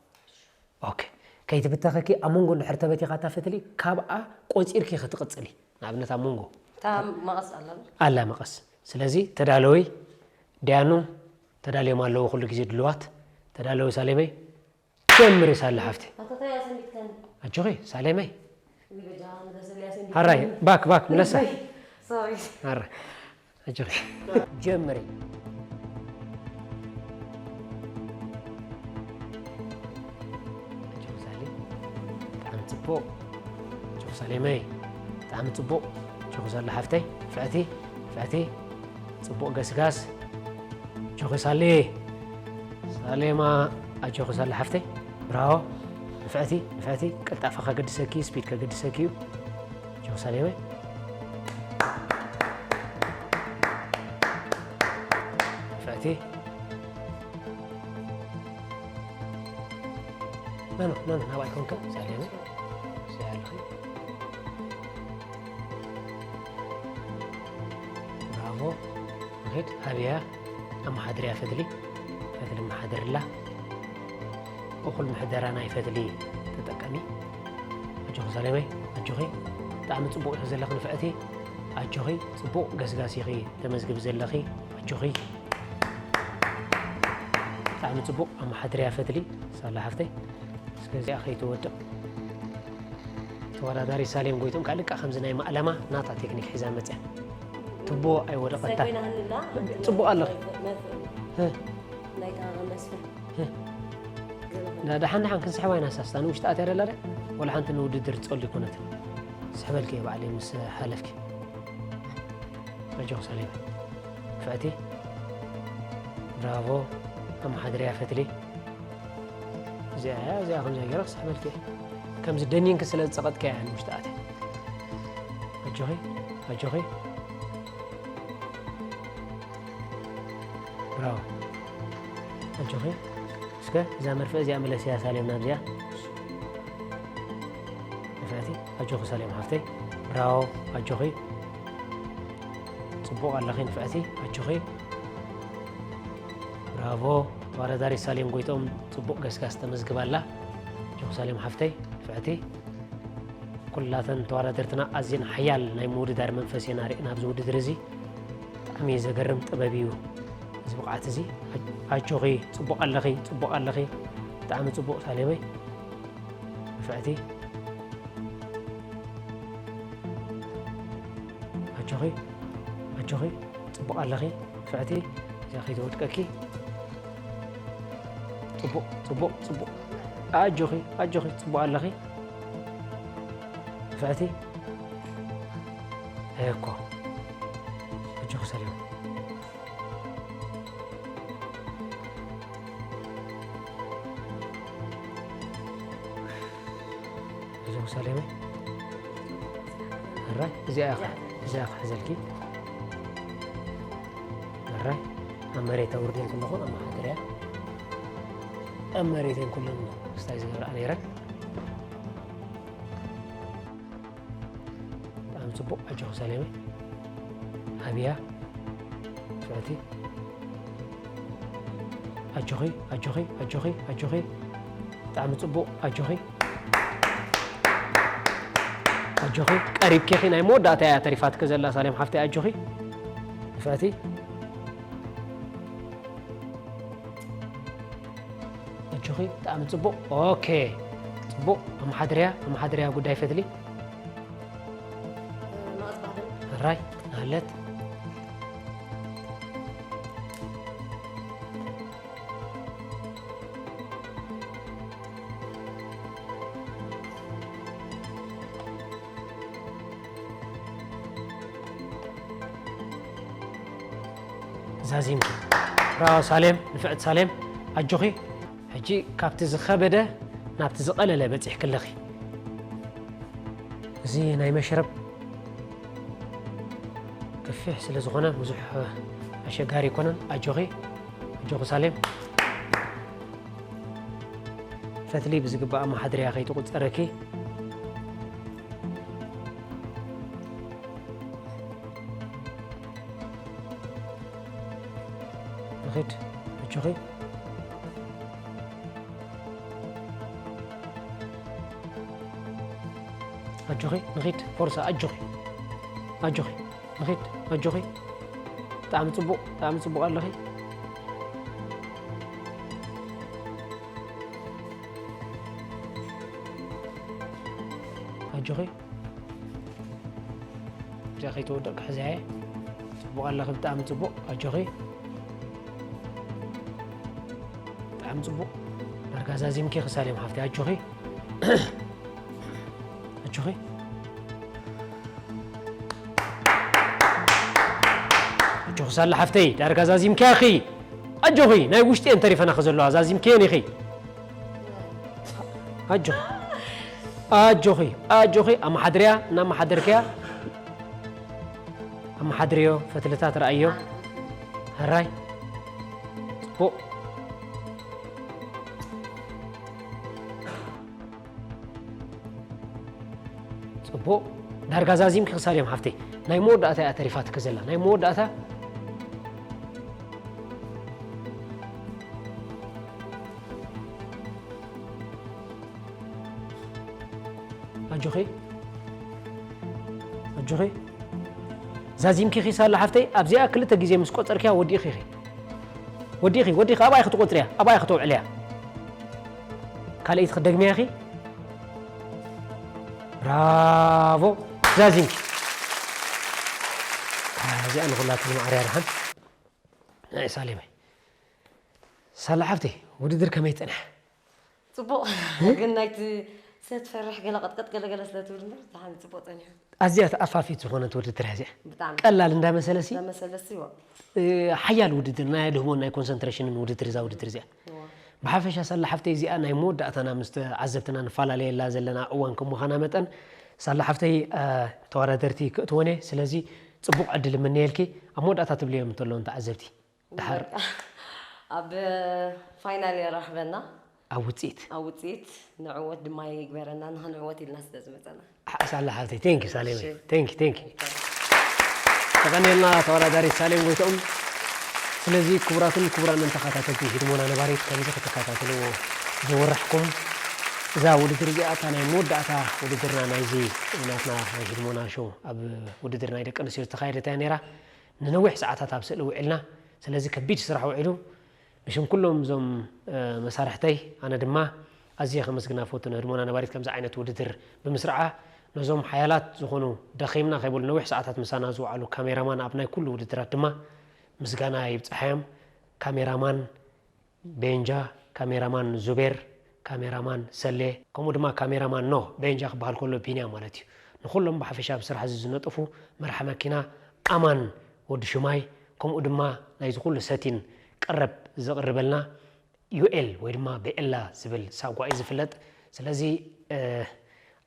ኦኬ። ከይትብተኸኪ ኣብ መንጎ እንድሕር ተበቲኻ እታ ፈትሊ ካብኣ ቆጺርኪ ክትቕጽሊ። ንኣብነት ኣብ መንጎ እታ መቐስ ኣላ ዶ? ኣላ መቐስ። ስለዚ ተዳለዊ። ዲያኑ ተዳልዮም ኣለዉ፣ ኩሉ ግዜ ድልዋት። ተዳለዊ ሳሌመይ። ጀምሪ ሳለ ሓፍቲ። ኣቶታ እያ ሰንቢትካኒ። ኣጆኺ ሳሌመይ። ውይ በጃ፣ ንበሰል እያ ሰንቢትካኒ። ሃራይ፣ ባክ፣ ባክ፣ ምለሳ። ሶሪ። ሃራይ። ኣጆኺ። ጀምሪ። ኣጆኺ ሳሌ። ብጣዕሚ ጽቡቕ። ኣጆኺ ሳሌመይ። ብጣዕሚ ጽቡቕ። ኣጆኺ ሳለ ሓፍተይ። ፍዕቲ፣ ፍዕቲ። ጽቡቕ ገስጋስ። ኣጆኺ ሳሌ። ሳሌማ፣ ኣጆኺ ሳለ ሓፍተይ። ብራቮ። ንፍዕቲ፣ ንፍዕቲ። ቅልጣፈ ከገድሰኪ፣ ስፒድ ከገድሰኪ እዩ። ኣጆኺ ሳሌመይ። ንፍዕቲ። ኖ፣ ኖ፣ ኖ፣ ናባይ ኮንካ፣ ሳሌመይ። ሳሌመይ። ብራቮ። ንኺድ፣ ኣብያ፣ ኣመሓድርያ ፈትሊ፣ ፈትሊ ኣመሓድርላ። እኹል ምሕደራ ናይ ፈትሊ ተጠቀሚ። ኣጆኺ ሳሌመይ፣ ኣጆኺ። ብጣዕሚ ጽቡቕ ኢኺ ዘለኺ ንፍዕቲ። ኣጆኺ፣ ጽቡቕ ገስጋስ ኢኺ ተመዝግቢ ዘለኺ። ኣጆኺ። ብጣዕሚ ጽቡቕ ኣመሓድርያ ፈትሊ፣ ሳላ ሓፍተይ። እስከ እዚኣ ከይትወድቕ። ተወዳዳሪ ሳሌም ጎይቶም ከኣ ልክዕ ከምዚ ናይ ማእለማ ናታ ቴክኒክ ሒዛ መጽያ። ትቦ ኣይወደቐታ። ሳይኮይና ሃንላ፣ ጽቡቕ ኣለኺ። መ-፣ መ-፣ ህ። ናይታ መስፍን። ህ። ገለ ዳ-፣ ደሓን ደሓን ክንስሕባ ኢና ሳስታ። ንውሽጢ ኣትያ ደላ ደ? ወላ ሓንቲ ንውድድር ጸሉ ይኮነት። ስሕበልኪ እየ ባዕለይ ምስ ሓለፍኪ። ኣጆኺ ሳሌም። ፍዕቲ። ብራቮ። ኣመሓድርያ ፈትሊ። እዚኣ እያ፣ እዚኣ ከምዚኣ ገይረ ክስሕበልኪ እየ። ከምዚ ደኒንኪ ስለ ዝጸቐጥኪ እያ ንውሽጢ ኣትያ። ኣጆኺ፣ ኣጆኺ። ብራቮ። ኣጆኺ። እስከ እዛ መርፍእ እዚኣ መለስያ ሳሌም ናብዚኣ። ንፍዕቲ፣ ኣጆኺ ሳሌም ሓፍተይ። ብራቮ፣ ኣጆኺ። ጽቡቕ ኣለኺ ንፍዕቲ፣ ኣጆኺ። ብራቮ። ተወዳዳሪት ሳሌም ጎይትኦም ጽቡቕ ገስጋስ ተመዝግባ ኣላ። ኣጆኺ ሳሌም ሓፍተይ፣ ንፍዕቲ። ኩላተን ተወዳደርትና ኣዝየን ሓያል ናይ ምውድዳር መንፈስ እየን ኣርእየን ኣብዚ ውድድር እዚ። ብጣዕሚ እዩ ዘገርም ጥበብ እዩ እዚ ብቕዓት እዚ። ኣጆኺ፣ ጽቡቕ ኣለኺ፣ ጽቡቕ ኣለኺ። ብጣዕሚ ጽቡቕ ሳሌመይ። ንፍዕቲ። ኣጆኺ፣ ኣጆኺ፣ ጽቡቕ ኣለኺ። ንፍዕቲ፣ እዚኣ ከይተወድቀኪ። ጽቡቕ፣ ጽቡቕ፣ ጽቡቕ። ኣጆኺ፣ ኣጆኺ፣ ጽቡቕ ኣለኺ። ንፍዕቲ። እኮ። ኣጆኺ ሰሊም። ኣጆኺ ሰሊም። ሕራይ፣ እዚኣ ኢኻ፣ እዚኣ ኢኻ ሕዘልኪ። ሕራይ፣ ኣብ መሬት ኣውርደን ከለኹ ኣመሓድርያ። ኣብ መሬት እየን ኩለን ስታይ ዝገብራ ነይረን። ብጣዕሚ ጽቡቕ፣ ኣጆኺ ሰሌመ። ኣብያ፣ ፍዕቲ። ኣጆኺ፣ ኣጆኺ፣ ኣጆኺ፣ ኣጆኺ። ብጣዕሚ ጽቡቕ፣ ኣጆኺ። ኣጆኺ፣ ቀሪብኪ ኢኺ፣ ናይ መወዳእታ እያ ተሪፋትኪ ዘላ ሳሌም ሓፍተይ፣ ኣጆኺ። ንፍዕቲ። ኣጆኺ፣ ብጣዕሚ ጽቡቕ። ኦኬ፣ ጽቡቕ። ኣመሓድርያ፣ ኣመሓድርያ ጉዳይ ፈትሊ። ሕራይ፣ ናለት። ዛዚምኪ። ብራቮ ሳሌም፣ ንፍዕቲ ሳሌም። ኣጆኺ፣ ሕጂ ካብቲ ዝኸበደ ናብቲ ዝቐለለ በጺሕኪ ኣለኺ። እዚ ናይ መሽረብ ገፊሕ ስለ ዝኾነ ብዙሕ ኣሸጋሪ ኣይኮነን። ኣጆኺ፣ ኣጆኺ ሳሌም። ፈትሊ ብዝግባእ ኣመሓድርያ ከይትቑጸረኪ። ንኺድ። ኣጆኺ። ኣጆኺ፣ ንኺድ። ፎርሳ፣ ኣጆኺ። ኣጆኺ፣ ንኺድ። ኣጆኺ። ብጣዕሚ ጽቡቕ፣ ብጣዕሚ ጽቡቕ ኣለኺ። ኣጆኺ። እዚኣ ከይትወድቕ ክሕዛ እየ። ጽቡቕ ኣለኺ፣ ብጣዕሚ ጽቡቕ። ኣጆኺ። ብጣዕሚ ጽቡቕ። ዳርጋ ዛዚምኪ ክሳሌም ሓፍተይ፣ ኣጆኺ። ኣጆኺ። ኣጆኺ ሳላ ሓፍተይ፣ ዳርጋ ዛዚምኪ ኢኺ። ኣጆኺ፣ ናይ ውሽጢ እየን ተሪፈናኺ ዘለዋ፣ ዛዚምክየን ኢኺ። ኣጆኺ። ኣጆኺ፣ ኣጆኺ፣ ኣመሓድርያ፣ እናመሓደርክያ። ኣመሓድርዮ፣ ፈትልታት ረኣዮ። ሕራይ። ጽቡቕ። ጽቡቕ። ዳርጋ ዛዚምኪ ክሳሌም ሓፍተይ። ናይ መወዳእታ እያ ተሪፋትኪ ዘላ። ናይ መወዳእታ። ኣጆኺ። ኣጆኺ። ዛዚምኪ ኺሳላ ሓፍተይ፣ ኣብዚኣ ክልተ ግዜ ምስ ቆጸርክያ ወዲእኺ ኢኺ። ወዲእኺ፣ ወዲእኺ፣ ኣብኣ ኢኺ ትቆጽርያ፣ ኣብኣ ኢኺ ተውዕልያ። ካልኣይቲ ክደግምያ ኢኺ። ብራቮ። ዛዚምኪ። እዚኣ ንኹላትኩም ማዕርያ ደሓን። ናይ ሳሌመይ። ሳላ ሓፍተይ፣ ውድድር ከመይ ጸንሐ? ጽቡቕ። ግን ናይቲ ሰብ ትፈርሕ ገለ ቀጥቀጥ ገለ ገለ ስለ ትብል እምበር፣ ደሓን ጽቡቕ ጸኒሑ። ኣዝያ ተኣፋፊት ዝኾነት ውድድር እያ እዚኣ። ብጣዕሚ። ቀላል እንዳመሰለሲ፣ እንዳመሰለሲ፣ ዋ። እ፣ ሓያል ውድድር፣ ናይ ኣድህቦን ናይ ኮንሰንትሬሽንን ውድድር እዛ ውድድር እዚኣ። ዋ። ብሓፈሻ ሳላ ሓፍተይ እዚኣ ናይ መወዳእታና ምስ ተዓዘብትና ንፈላለየላ ዘለና እዋን ከም ምዃና መጠን፣ ሳላ ሓፍተይ፣ እ፣ ተወዳደርቲ ክእትወን እየ። ስለዚ ጽቡቕ ዕድል እምነየልኪ። ኣብ መወዳእታ ትብልዮም እንተለዉ ንተዓዘብቲ። ድሓር በቃ፣ ኣብ ፋይናል የራኽበና። ኣብ ውጽኢት። ኣብ ውጽኢት ንዕወት ድማ ይግበረና፣ ንኽንዕወት ኢልና ስለ ዝመጸና። ሓ-፣ ሳላ ሓፍተይ፣ ቴንክ ዩ፣ ሳሌም። እሺ። ቴንክ ዩ፣ ቴንክ ዩ። ተቐንየልና ተወዳዳሪት ሳሌም ጎይትኦም። ስለዚ ክቡራትን ክቡራንን ተኸታተልቲ ህድሞና ነባሪት፣ ከምዚ ክትከታተልዎ ዝወረሕኩም፣ እዛ ውድድር እዚኣ እታ ናይ መወዳእታ ውድድርና ናይዚ ናትና ናይ ህድሞና ሾው ኣብ ውድድር ናይ ደቂ ኣንስትዮ ዝተኻየደት እያ ነይራ። ንነዊሕ ሰዓታት ኣብ ስእሊ ውዒልና። ስለዚ ከቢድ ስራሕ ውዒሉ። ብሽም ኩሎም እዞም፣ እ፣ መሳርሕተይ ኣነ ድማ ኣዝየ ከመስግና እፈቱ። ንህድሞና ነባሪት ከምዚ ዓይነት ውድድር ብምስርዓ ነዞም ሓያላት ዝኾኑ ደኺምና ከይበሉ ነዊሕ ሰዓታት ምሳና ዝወዓሉ ካሜራማን ኣብ ናይ ኩሉ ውድድራት ድማ ምስጋና ይብጽሓዮም። ካሜራማን ቤንጃ፣ ካሜራማን ዙቤር፣ ካሜራማን ሰሌ፣ ከምኡ ድማ ካሜራማን ኖህ፣ ቤንጃ ክበሃል ከሎ ቢንያም ማለት እዩ። ንኹሎም ብሓፈሻ ኣብ ስራሕ እዚ ዝነጥፉ፣ መርሓ መኪና ኣማን ወዲ ሹማይ፣ ከምኡ ድማ ናይዚ ኩሉ ሰቲን ቀረብ ዘቕርበልና ዩኤል ወይ ድማ ቤኤላ ዝብል ሳጓ እዩ ዝፍለጥ። ስለዚ፣ እ፣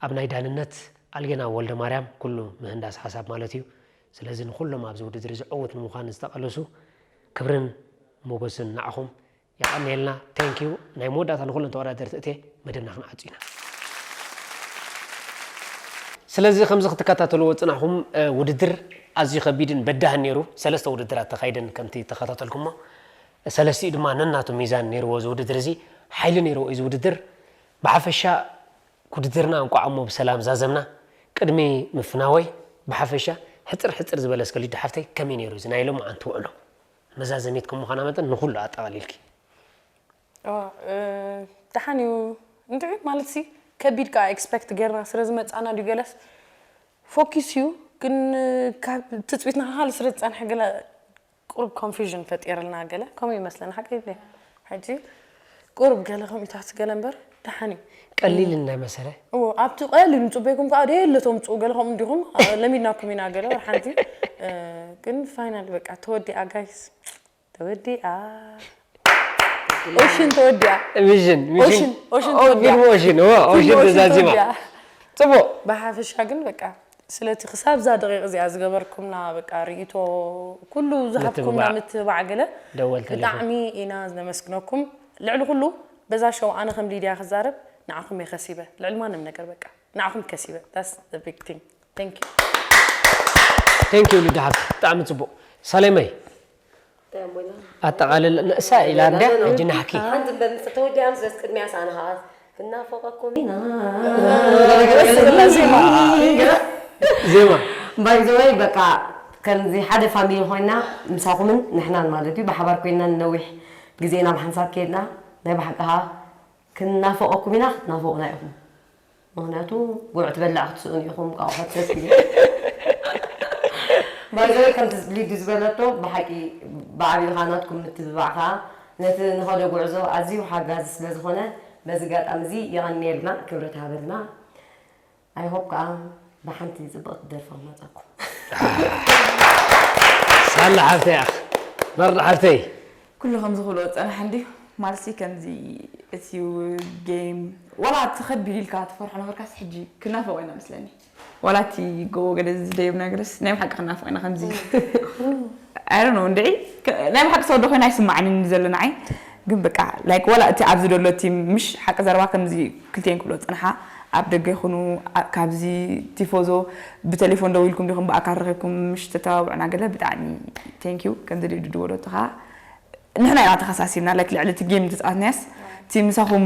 ኣብ ናይ ዳንነት ኣልጌና ወልደ ማርያም፣ ኩሉ ምህንዳስ ሓሳብ ማለት እዩ። ስለዚ ንኹሎም ኣብዚ ውድድር እዚ ዕዉት ንምዃን ዝተቐለሱ ክብርን ሞገስን ንዓኹም። የቐንየልና። ቴንክ ዩ። ናይ መወዳእታ ንኹለን ተወዳደርቲ እቴ መደብና ክንዓጹ ኢና። ስለዚ ከምዚ ክትከታተልዎ ዝጽናሕኩም፣ እ፣ ውድድር ኣዝዩ ከቢድን በዳህን ነይሩ። ሰለስተ ውድድራት ተኻይደን ከምቲ ተኸታተልኩሞ፣ ሰለስቲኡ ድማ ነናቱ ሚዛን ነይርዎ እዚ ውድድር እዚ፣ ሓይሊ ነይርዎ እዩ እዚ ውድድር። ብሓፈሻ ውድድርና እንቋዕ እሞ ብሰላም ዛዘምና። ቅድሚ ምፍናወይ ብሓፈሻ ሕጽር ሕጽር ዝበለ እስከ ሊዱ ሓፍተይ ከመይ ነይሩ እዚ ናይ ሎማዓንቲ ውዕሎ? መዛዘሚት ከም ምዃና መጠን ንኹሉ ኣጠቓሊልኪ። እዋ፣ እ፣ ደሓን እዩ። እንድዒ ማለትሲ ከቢድ ከኣ ኤክስፐክት ጌርና ስለ ዝመጻና ድዩ ገለስ ፎኪስ እዩ። ግን፣ እ፣ ካብ ትጽቢትና ካልእ ስለ ዝጸንሐ ገለ ቁሩብ ኮንፊውዥን ፈጢርልና ገለ ከምኡ ይመስለኒ። ሓቂ ድየ? ሕጂ ቁሩብ ገለ ከምኡታት ገለ እምበር ደሓን እዩ። ቀሊል እንዳመሰለ? እዎ፣ ኣብቲ ቀሊል ንጽበይኩም ከኣ ደየለ ተምጽኡ ገለ ከምኡ እንዲኹም፣ እ፣ ለሚድናኩም ኢና ገለ ወላ ሓንቲ። እ፣ ግን ፋይናል በቃ ተወዲኣ ጋይስ። ተወዲኣ። ኦሽን ተወዲኣ። ቪዥን፣ ቪዥን። ኦሽን፣ ኦሽን ኦ፣ ተወዲኣ። ፊልም ኦሽን፣ ኦ፣ ኦሽን ፊልም ኦሽን ተዛዚማ። ተወዲኣ። ጽቡቕ። ብሓፈሻ ግን በቃ ስለቲ ክሳብ እዛ ደቂቕ እዚኣ ዝገበርኩምና በቃ ርእይቶ፣ ኩሉ ዝሃብኩምና ምትብባዕ። ምትብባዕ ገለ ደወል ተሌፎን። ብጣዕሚ ኢና ነመስግነኩም። ልዕሊ ኩሉ በዛ ሾው ኣነ ከም ሊድያ ክዛረብ ንዓኹም እየ ከሲበ። ልዕሊ ማንም ነገር በቃ ንዓኹም ከሲበ። That's the big thing. Thank you። ቴንክ ዩ ሊዱ ሓብቲ፣ ብጣዕሚ ጽቡቕ። ሳሌመይ፣ ኣጠቓልል ንእሳ ኢላ እንድያ ሕጂ ናሕኪ። ሓንቲ በምስ ተወዲኣም ስለስ ቅድሚያ ሳንሃት ክናፈቐኩም ኢና። ዜማ ባይዘወይ በቃ ከምዚ ሓደ ፋሚሊ ኮይና ምሳኹምን ንሕናን ማለት እዩ ብሓባር ኮይና ነዊሕ ግዜና ብሓንሳብ ከይድና ናይ ብሓቂ ኸዓ ክንናፈቐኩም ኢና ክትናፈቑና ኢኹም። ምኽንያቱ ጉዕ ትበልዕ ክትስእኑ ኢኹም ካብ ሕተት ባይዘወይ ከምቲ ሊዱ ዝበለቶ ብሓቂ ብዓብዩ ኸዓ ናትኩም ምትብባዕ ኸዓ ነቲ ንኸዶ ጉዕዞ ኣዝዩ ሓጋዚ ስለ ዝኾነ በዚ ኣጋጣሚ እዚ የቐንየልና ክብረት ሃበልና። I hope ከዓ ብሓንቲ ፅብቕቲ ደርፊ ክመፀኩም። ሳላ ሓብተይ ኣኽ መርዳ ሓብተይ ኩሉ ከምዚ ክብሎ ዝፀንሐ እንድዩ ማልሲ ከምዚ እቲ ጌም ዋላ እቲ ከቢድ ኢልካ ትፈርሖ ነበርካስ ሕጂ ክናፈቆ ኢና መስለኒ ዋላ እቲ ጎቦ ገለ ዝደየብና ገለስ ናይ ብሓቂ ክናፈቆ ኢና ከምዚ I don't know እንድዒ ናይ ብሓቂ ሰወዶ ኮይና ኣይስማዓንን ዘሎ ንዓይ ግን በቃ like ዋላ እቲ ኣብዚ ዘሎ ቲም ምሽ ሓቂ ዘረባ ከምዚ ክልቲኤን ክብሎ ዝፀንሓ ኣብ ደገ ይኹኑ ካብዚ ቲፎዞ ብቴሌፎን ደዊልኩም ዲኹም ብኣካል ረኺብኩም ምሽ ተተባብዑና ገለ ብጣዕሚ thank you ከምዚ ድዱ ድበሎ እቲ ከዓ ንሕና ኢና ተኸሳሲብና like ልዕሊ እቲ ጌም ተፃወትናያስ እቲ ምሳኹም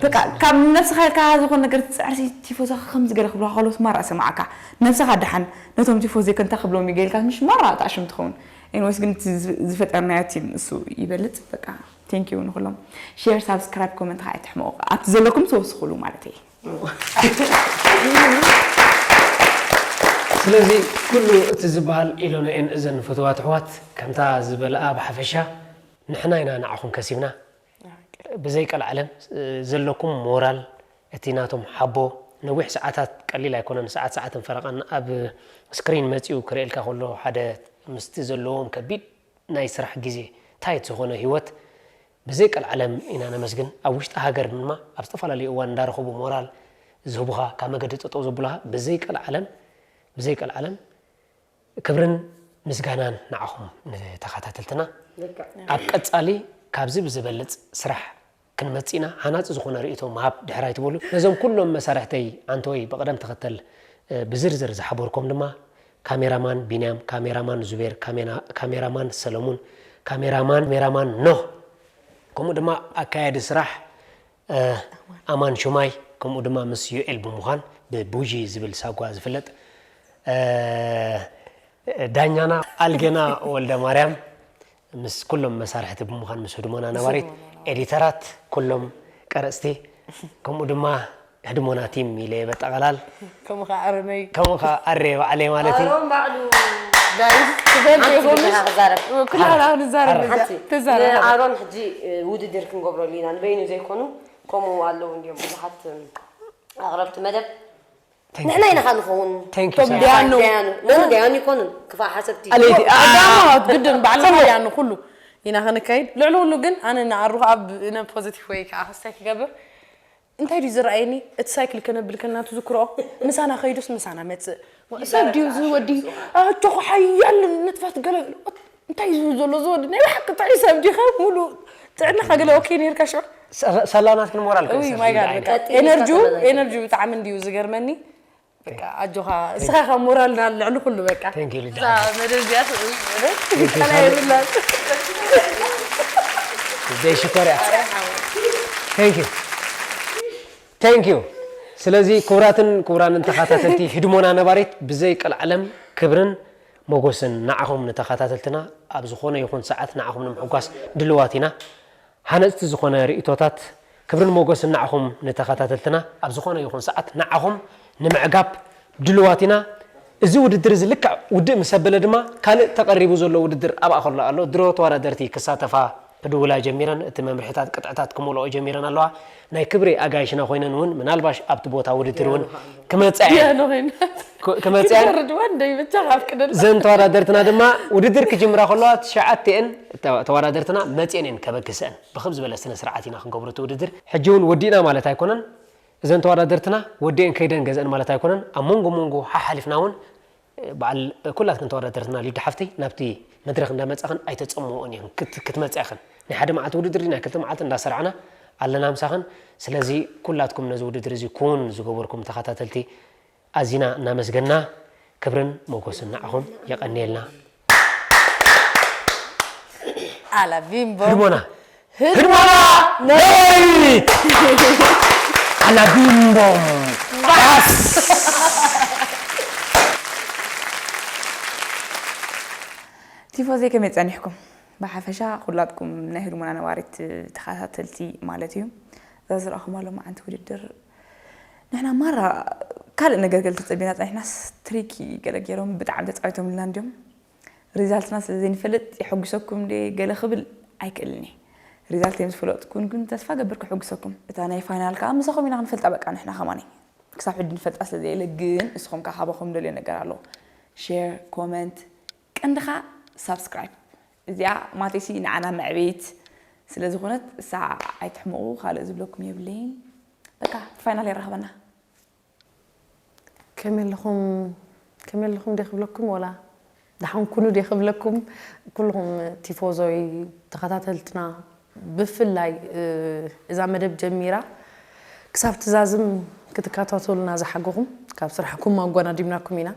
በቃ ካብ ነብስኻ ኢልካ ዝኾነ ነገር ትፅዕርሲ ቲፎዞ ከምዚ ገለ ክብልካ ከለውስ ማራ ሰማዓካ ነብስኻ ደሓን ነቶም ቲፎዞ ከንታ ክብሎም ይገይልካ ምሽ ማራ ኣጣሽም ትኸውን ኤንወይስ ግን እቲ ዝፈጠርናዮ ቲም እሱ ይበልፅ በቃ thank you ንኩሎም share subscribe comment ከዓ ኣይትሕመቑ ኣብቲ ዘለኩም ተወስኹሉ ማለት እየ ስለዚ ኩሉ እቲ ዝበሃል ኢሎነኤን እዘን ፍትዋት ኣሕዋት ከምታ ዝበልኣ ብሓፈሻ ንሕና ኢና ንዓኹም ከሲብና ብዘይ ቀልዓለም ዘለኩም ሞራል እቲ ናቶም ሓቦ ነዊሕ ሰዓታት ቀሊል ኣይኮነን ሰዓት ሰዓትን ፈረቓን ኣብ ስክሪን መፂኡ ክርእየልካ ከሎ ሓደ ምስቲ ዘለዎም ከቢድ ናይ ስራሕ ግዜ ታይት ዝኾነ ህይወት ብዘይ ቀልዓለም ኢና ነመስግን ኣብ ውሽጢ ሃገር ድማ ኣብ ዝተፈላለዩ እዋን እንዳረኸቡ ሞራል ዝህቡኻ ካብ መገዲ ጠጠው ዘብሉኻ ብዘይ ቀልዓለም ብዘይ ቀልዓለም ክብርን ምስጋናን ንዓኹም ንተኸታተልትና ኣብ ቀፃሊ ካብዚ ብዝበልፅ ስራሕ ክንመፅእ ኢና ሃናፂ ዝኾነ ርእይቶ ምሃብ ድሕር ኣይትበሉ ነዞም ኩሎም መሳርሕተይ ዓንተወይ ብቕደም ተኸተል ብዝርዝር ዝሓበርኩም ድማ ካሜራማን ቢንያም ካሜራማን ዙቤር ካሜራማን ሰለሙን ካሜራማን ካሜራማን ኖህ ከምኡ ድማ ኣካያዲ ስራሕ ኣማን ሹማይ ከምኡ ድማ ምስ ዩኤል ብምዃን ብቡዢ ዝብል ሳጓ ዝፍለጥ ዳኛና ኣልገና ወልደማርያም ምስ ኩሎም መሳርሕቲ ብምዃን ምስ ህድሞና ነባሪት ኤዲተራት ኩሎም ቀረፅቲ ከምኡ ድማ ህድሞና ቲም ኢለ በጠቐላል ከምኡ ከዓ ኣረመይ ከምኡ ከዓ ኣረ ባዕለይ ማለት እዩ ኣሮን ባዕሉ ጋይስ ትፈልጡ ሓንቲ ኢኹምስ ግዜ ክዛረብ ኩላና ንዛረብ ሓንቲ እዚኣ ትዛረብ ንኣሮን ሕጂ ውድድር ክንገብረሉ ኢና ንበይኑ ዘይኮኑ ከምኡ ኣለዉ እንዲዮም ብዙሓት ኣቕረብቲ መደብ ንሕና ኢና ኸ ንኸውን Thank you, ቶም Sarah. ዲያኑ ደያኑ ነኑ ደያኑ ይኮኑን ክፋእ ሓሰብቲ ኣለይቲ፣ አ፣ ቀዳማት ግድን ባዕልና ዲያኑ ኩሉ ኢና ኸነካይድ ልዕሊ ኩሉ ግን ኣነ ንኣሩ ኣብ ነ ፖዚቲቭ ወይ ከዓ ክስታይ ክገብር እንታይ ድዩ ዝረኣየኒ እቲ ሳይክል ከነብል ከና ትዝክርኦ ምሳና ኸይዱስ ምሳና መፅእ ሰብ ድዩ እዚ ወዲ ኣጆኹ ሓያል ንጥፈት ገለ እንታይ እዩ ዝብል ዘሎ እዚ ወዲ ናይ ብሓቂ ጥዑይ ሰብ ዲኸ ሙሉ ጥዕናኻ ገለ ኦኬ ነርካ ሽዑ ሰላናት ግን ሞራል እይ ማይ ጋድ በቃ ኤነርጂ ኤነርጂ ብጣዕሚ እንድዩ ዝገርመኒ በቃ ኣጆኻ እስኻ ኢኻ ሞራልና ልዕሊ ኩሉ በቃ Thank you, ልዳ። እዛ መደብ እዚኣ ትቕበል ቀላይ የብላን ዘይሽኮር እያ Thank you. Thank you. ስለዚ ክቡራትን ክቡራንን ተኸታተልቲ ህድሞና ነባሪት ብዘይ ቀልዓለም ክብርን ሞጎስን ንዓኹም ንተኸታተልትና ኣብ ዝኾነ ይኹን ሰዓት ንዓኹም ንምሕጓስ ድልዋት ኢና ሃነፅቲ ዝኾነ ርእቶታት ክብርን ሞጎስን ንዓኹም ንተኸታተልትና ኣብ ዝኾነ ይኹን ሰዓት ንዓኹም ንምዕጋብ ድልዋት ኢና እዚ ውድድር እዚ ልክዕ ውድእ ምስ ኣበለ ድማ ካልእ ተቐሪቡ ዘሎ ውድድር ኣብኣ ከሎ ኣሎ ድሮ ተወዳደርቲ ክሳተፋ ክድውላ ጀሚረን እቲ መምርሒታት ቅጥዕታት ክመልኦ ጀሚረን ኣለዋ ናይ ክብሪ ኣጋይሽና ኮይነን እውን ምናልባሽ ኣብቲ ቦታ ውድድር እውን ክመፅኣ እየን። ዲያኖ ኮይና ክ- ክመፅኣን ክተርድዋ እንደይ ብቻ ካብ ቅደል ዘን ተወዳደርትና ድማ ውድድር ክጅምራ ከለዋ ትሽዓተኤን ተ- ተወዳደርትና መፅኤን እየን ከበግሰአን ብክም ዝበለ ስነ ስርዓት ኢና ክንገብሮ እቲ ውድድር ሕጂ እውን ወዲእና ማለት ኣይኮነን እዘን ተወዳደርትና ወዲኤን ከይደን ገዘአን ማለት ኣይኮነን ኣብ መንጎ መንጎ ሓሓሊፍና እውን በዓል ኩላትክን ተወዳደርትና ሊዱ ሓፍተይ ናብቲ መድረክ እንዳመፃኽን ኣይተፀምኦን እየን ክትመፅያ ኽን ናይ ሓደ መዓልቲ ውድድር ናይ ክልተ መዓልቲ እንዳሰርዓና ኣለና ምሳኽን ስለዚ ኩላትኩም ነዚ ውድድር እዚ ክውን ዝገበርኩም ተኸታተልቲ ኣዚና እናመስገና ክብርን ሞጎስን ንዓኹም የቐንየልና ኣላቢምቦ ህድሞና ህድሞና ነይ ኣላቢምቦም ባስ ቲፎዘይ ከመይ ጸኒሕኩም? ብሓፈሻ ኩላትኩም ናይ ህድሞና ነባሪት ተኸታተልቲ ማለት እዩ። እዛ ዝረኣኹማ ሎማዓንቲ ውድድር ንሕና ማራ ካልእ ነገር ገለ ተጸቢና ጸኒሕናስ ትሪኪ ገለ ገይሮም ብጣዕሚ ተጻዊቶምልና እንድዮም። ሪዛልትና ስለ ዘይንፈልጥ የሐጉሰኩም እንደ ገለ ክብል ኣይክእልን እየ። ሪዛልተይ ምስ ፈለጥኩን ግን ተስፋ ገብር ከሐጉሰኩም። እታ ናይ ፋይናል ከዓ ምሳኹም ኢና ክንፈልጣ በቃ ንሕና ከማኒ። ክሳብ ሕጂ ንፈልጣ ስለ ዘየለ ግን እስኹም ከዓ ካባኹም ደልዮ ነገር ኣሎ። ሼር፣ ኮመንት፣ ቀንድኻ ሳብስክራይብ። እዚኣ ማቴሲ ንዓና መዕበይት ስለ ዝኾነት እሳ ኣይትሕመቑ ካልእ ዝብለኩም የብለይን። በቃ ፋይናል የራኽበና። ከመይ ኣለኹም ከመይ ኣለኹም ደ ክብለኩም ወላ ደሓን ኩኑ ደ ክብለኩም ኩልኹም ቲፎዞይ ተኸታተልትና ብፍላይ እዛ መደብ ጀሚራ ክሳብ ትዛዝም ክትከታተሉና ዝሓገኹም ካብ ስራሕኩም ኣጓናዲምናኩም ኢና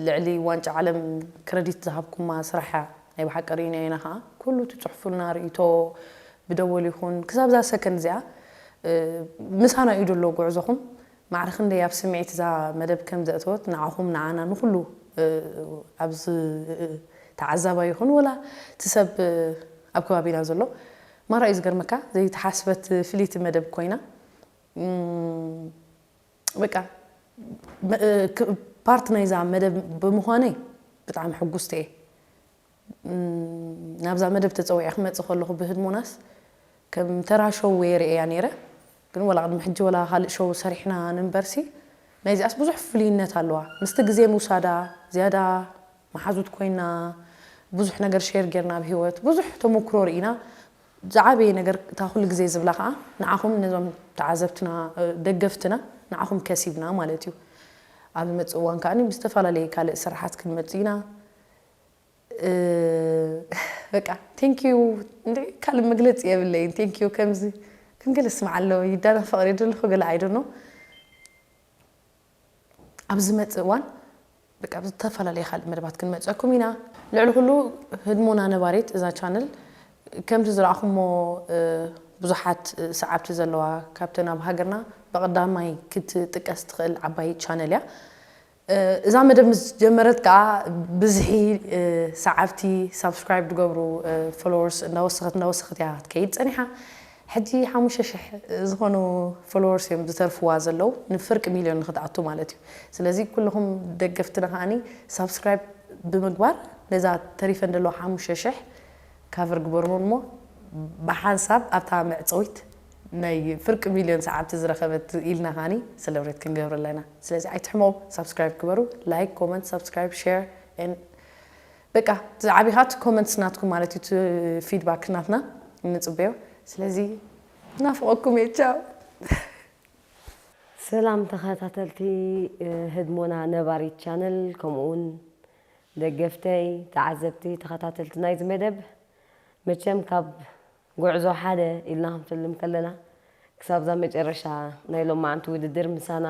ልዕሊ ዋንጫ ዓለም ክረዲት ዝሃብኩማ ስራሕ እያ ናይ ብሓቂ ርኢና ኢና ከዓ ኩሉ ትፅሕፉልና ርእቶ ብደወል ይኹን ክሳብ እዛ ሰከንድ እዚኣ ምሳና እዩ ዘሎ ጉዕዞኹም ማዕረ ክንደይ ኣብ ስምዒት እዛ መደብ ከም ዘእተወት ንዓኹም ንዓና ንኹሉ ኣብዚ ተዓዛባይ ይኹን ወላ እቲ ሰብ ኣብ ከባቢና ዘሎ ማራ እዩ ዝገርመካ ዘይተሓስበት ፍልይቲ መደብ ኮይና በቃ ፓርት ናይዛ መደብ ብምዃነይ ብጣዕሚ ሕጉስቲ እየ ናብዛ መደብ ተፀዊዐ ክመፅእ ከለኹ ብህድሞናስ ከም ተራ ሾው እየ ርእያ ነይረ ግን ወላ ቅድሚ ሕጂ ወላ ካልእ ሾው ሰሪሕና ንንበርሲ ናይዚኣስ ብዙሕ ፍሉይነት ኣለዋ ምስቲ ግዜ ምውሳዳ ዝያዳ መሓዙት ኮይና ብዙሕ ነገር ሼር ጌርና ኣብ ህይወት ብዙሕ ተመክሮ ርኢና ዝዓበየ ነገር እታ ኩሉ ግዜ ዝብላ ከዓ ንዓኹም ነዞም ተዓዘብትና ደገፍትና ንዓኹም ከሲብና ማለት እዩ ኣብ ዝመፅእ እዋን ከዓ ብዝተፈላለየ ካልእ ስራሓት ክንመፅእ ኢና በቃ ቴንኪዩ እንደ ካልእ መግለፂ የብለይን ቴንኪዩ ከምዚ ክንገለ ስማዕ ኣለዎ ይዳናፈቕ ደ ዘለኹ ገለ ኣይደኖ ኣብ ዝመፅእ እዋን በቃ ብዝተፈላለየ ካልእ መደባት ክንመፀኩም ኢና ልዕሊ ኩሉ ህድሞና ነባሪት እዛ ቻነል ከምቲ ዝረኣኹሞ ብዙሓት ሰዓብቲ ዘለዋ ካብተን ኣብ ሃገርና ብቐዳማይ ክትጥቀስ ትኽእል ዓባይ ቻነል እያ እዛ መደብ ምስ ጀመረት ከዓ ብዝሒ ሰዓብቲ ሳብስክራይብ ዝገብሩ ፎሎወርስ እንዳወሰኸት እንዳወሰኸት እያ ክትከይድ ፀኒሓ ሕጂ ሓሙሽተ ሽሕ ዝኾኑ ፎሎወርስ እዮም ዝተርፍዋ ዘለዉ ንፍርቂ ሚልዮን ንክትኣቱ ማለት እዩ ስለዚ ኩልኹም ደገፍትና ከዓኒ ሳብስክራይብ ብምግባር ነዛ ተሪፈን ዘለዋ ሓሙሽተ ሽሕ ካቨር ግበርዎ እሞ ብሓንሳብ ኣብታ መዕፀዊት ናይ ፍርቂ ሚልዮን ሰዓብቲ ዝረኸበት ኢልና ከዓኒ ሰለብሬት ክንገብረላ ኢና ስለዚ ኣይትሕመቑ ሳብስክራይብ ግበሩ ላይክ ኮመንት ሳብስክራይብ ሼር በቃ ዝዓቢኻት ኮመንትስ ናትኩም ማለት እዩ ፊድባክ ናትና እንፅበዮ ስለዚ ናፍቆኩም እየ ቻው ሰላም ተኸታተልቲ ህድሞና ነባሪት ቻነል ከምኡውን ደገፍተይ ተዓዘብቲ ተኸታተልቲ ናይዚ መደብ መቸም ካብ ጉዕዞ ሓደ ኢልና ክንፍልም ከለና ክሳብዛ መጨረሻ ናይ ሎማዓንቲ ውድድር ምሳና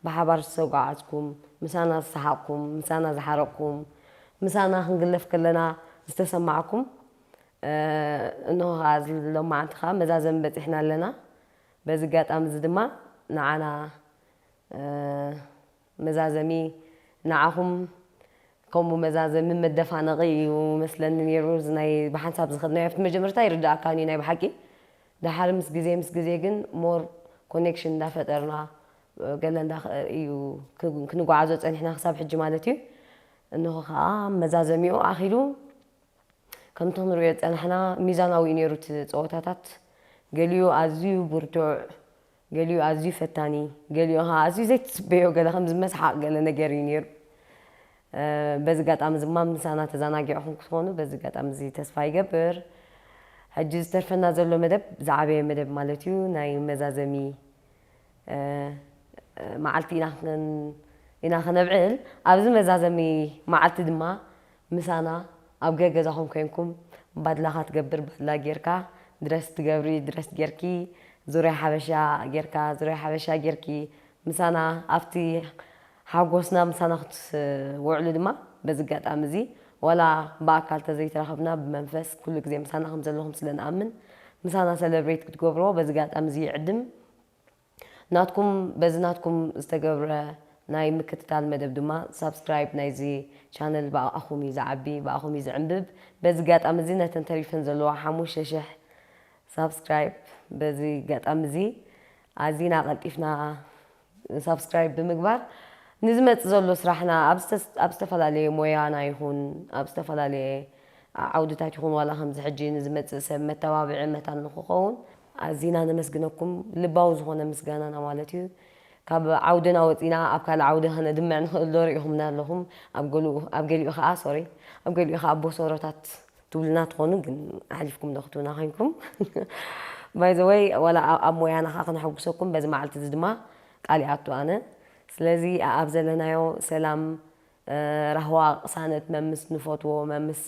ብሓባር ዝተጓዓዝኩም ምሳና ዝሰሓቕኩም ምሳና ዝሓረቕኩም ምሳና ክንግለፍ ከለና ዝተሰማዕኩም እንሆ ከዓ ሎማዓንቲ ከዓ መዛዘሚ በፂሕና ኣለና በዚ ኣጋጣሚ እዚ ድማ ንዓና መዛዘሚ ንዓኹም ከምኡ መዛዘሚ መደፋነቒ እዩ መስለኒ ነይሩ እዚ ናይ ብሓንሳብ ዝኸድናዮ ኣብቲ መጀመርታ ይርዳእካን እዩ ናይ ብሓቂ ደሓር ምስ ግዜ ምስ ግዜ ግን ሞር ኮኔክሽን እንዳፈጠርና ገለ እንዳ እዩ ክንጓዓዞ ፀኒሕና ክሳብ ሕጂ ማለት እዩ እንሆ ከዓ መዛዘሚኡ ኣኺሉ ከምቲ ክንሪኦ ዝፀናሕና ሚዛናዊ እዩ ነይሩ እቲ ፀወታታት ገሊኡ ኣዝዩ ብርቱዕ ገሊኡ ኣዝዩ ፈታኒ ገሊኡ ከዓ ኣዝዩ ዘይትፅበዮ ገለ ከም ዝመስሓቕ ገለ ነገር እዩ ነይሩ በዚ ጋጣሚ እዚ ድማ ምሳና ተዘናጊዕኹም ክትኾኑ በዚ ጋጣሚ እዚ ተስፋ ይገብር ሕጂ ዝተርፈና ዘሎ መደብ ዝዓበየ መደብ ማለት እዩ ናይ መዛዘሚ መዓልቲ ኢና ክን- ኢና ክነብዕል። ኣብዚ መዛዘሚ መዓልቲ ድማ ምሳና ኣብ ገገዛኹም ኮይንኩም ባድላኻ ትገብር ባድላ ጌርካ፣ ድረስ ትገብሪ ድረስ ጌርኪ፣ ዙርያ ሓበሻ ጌርካ ዙርያ ሓበሻ ጌርኪ ምሳና ኣብቲ ሓጎስና ምሳና ክትውዕሉ ድማ በዚ ኣጋጣሚ እዚ ወላ ብኣካል ተዘይተራኸብና ብመንፈስ ኩሉ ግዜ ምሳና ከም ዘለኹም ስለ ንኣምን ምሳና ሰለብሬት ክትገብርዎ በዚ ጋጣሚ እዚ ይዕድም። ናትኩም በዚ ናትኩም ዝተገብረ ናይ ምክትታል መደብ ድማ ሳብስክራይብ ናይዚ ቻነል ብኣኹም እዩ ዝዓቢ፣ ብኣኹም እዩ ዝዕንብብ። በዚ ጋጣሚ እዚ ነተን ተሪፈን ዘለዋ ሓሙሽተ ሽሕ ሳብስክራይብ በዚ ጋጣሚ እዚ ኣዚና ቀልጢፍና ሳብስክራይብ ብምግባር ንዝመጽእ ዘሎ ስራሕና ኣብ ዝተስ- ኣብ ዝተፈላለየ ሞያና ይኹን ኣብ ዝተፈላለየ ዓውድታት ይኹን ዋላ ከምዚ ሕጂ ንዝመጽእ ሰብ መተባብዒ መታን ንክኸውን ኣዚና ነመስግነኩም። ልባዊ ዝኾነ ምስጋናና ማለት እዩ። ካብ ዓውድና ወፂና ኣብ ካልእ ዓውዲ ከነድምዕ ንኽእል ዶ ርኢኹምና ኣለኹም። ኣብ ገሊኡ ኣብ ገሊኡ ከዓ ሶሪ ኣብ ገሊኡ ከዓ ቦሶሮታት ትብሉና ትኾኑ ግን ኣሕሊፍኩም ዶ ክትብና ኮይንኩም ባይዘወይ ወላ ኣብ ሞያና ከዓ ክነሐጉሰኩም በዚ መዓልቲ እዚ ድማ ቃል ይኣቱ ኣነ። ስለዚ ኣብ ዘለናዮ ሰላም ራህዋ ቅሳነት መምስ ንፈትዎ መምስ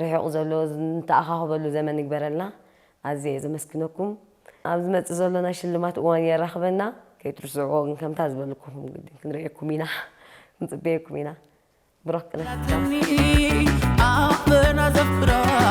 ርሑቕ ዘሎ ንተኣኻኸበሉ ዘመን ይግበረልና። ኣዝየ እየ ዘመስግነኩም። ኣብ ዝመፅእ ዘሎ ናይ ሽልማት እዋን የራኽበና። ከይትርስዕዎ ግን ከምታ ዝበልኩኹም ግድን ክንርእየኩም ኢና ክንፅበየኩም ኢና። ብሩኽ ቅነ ኣበና ዘፍራ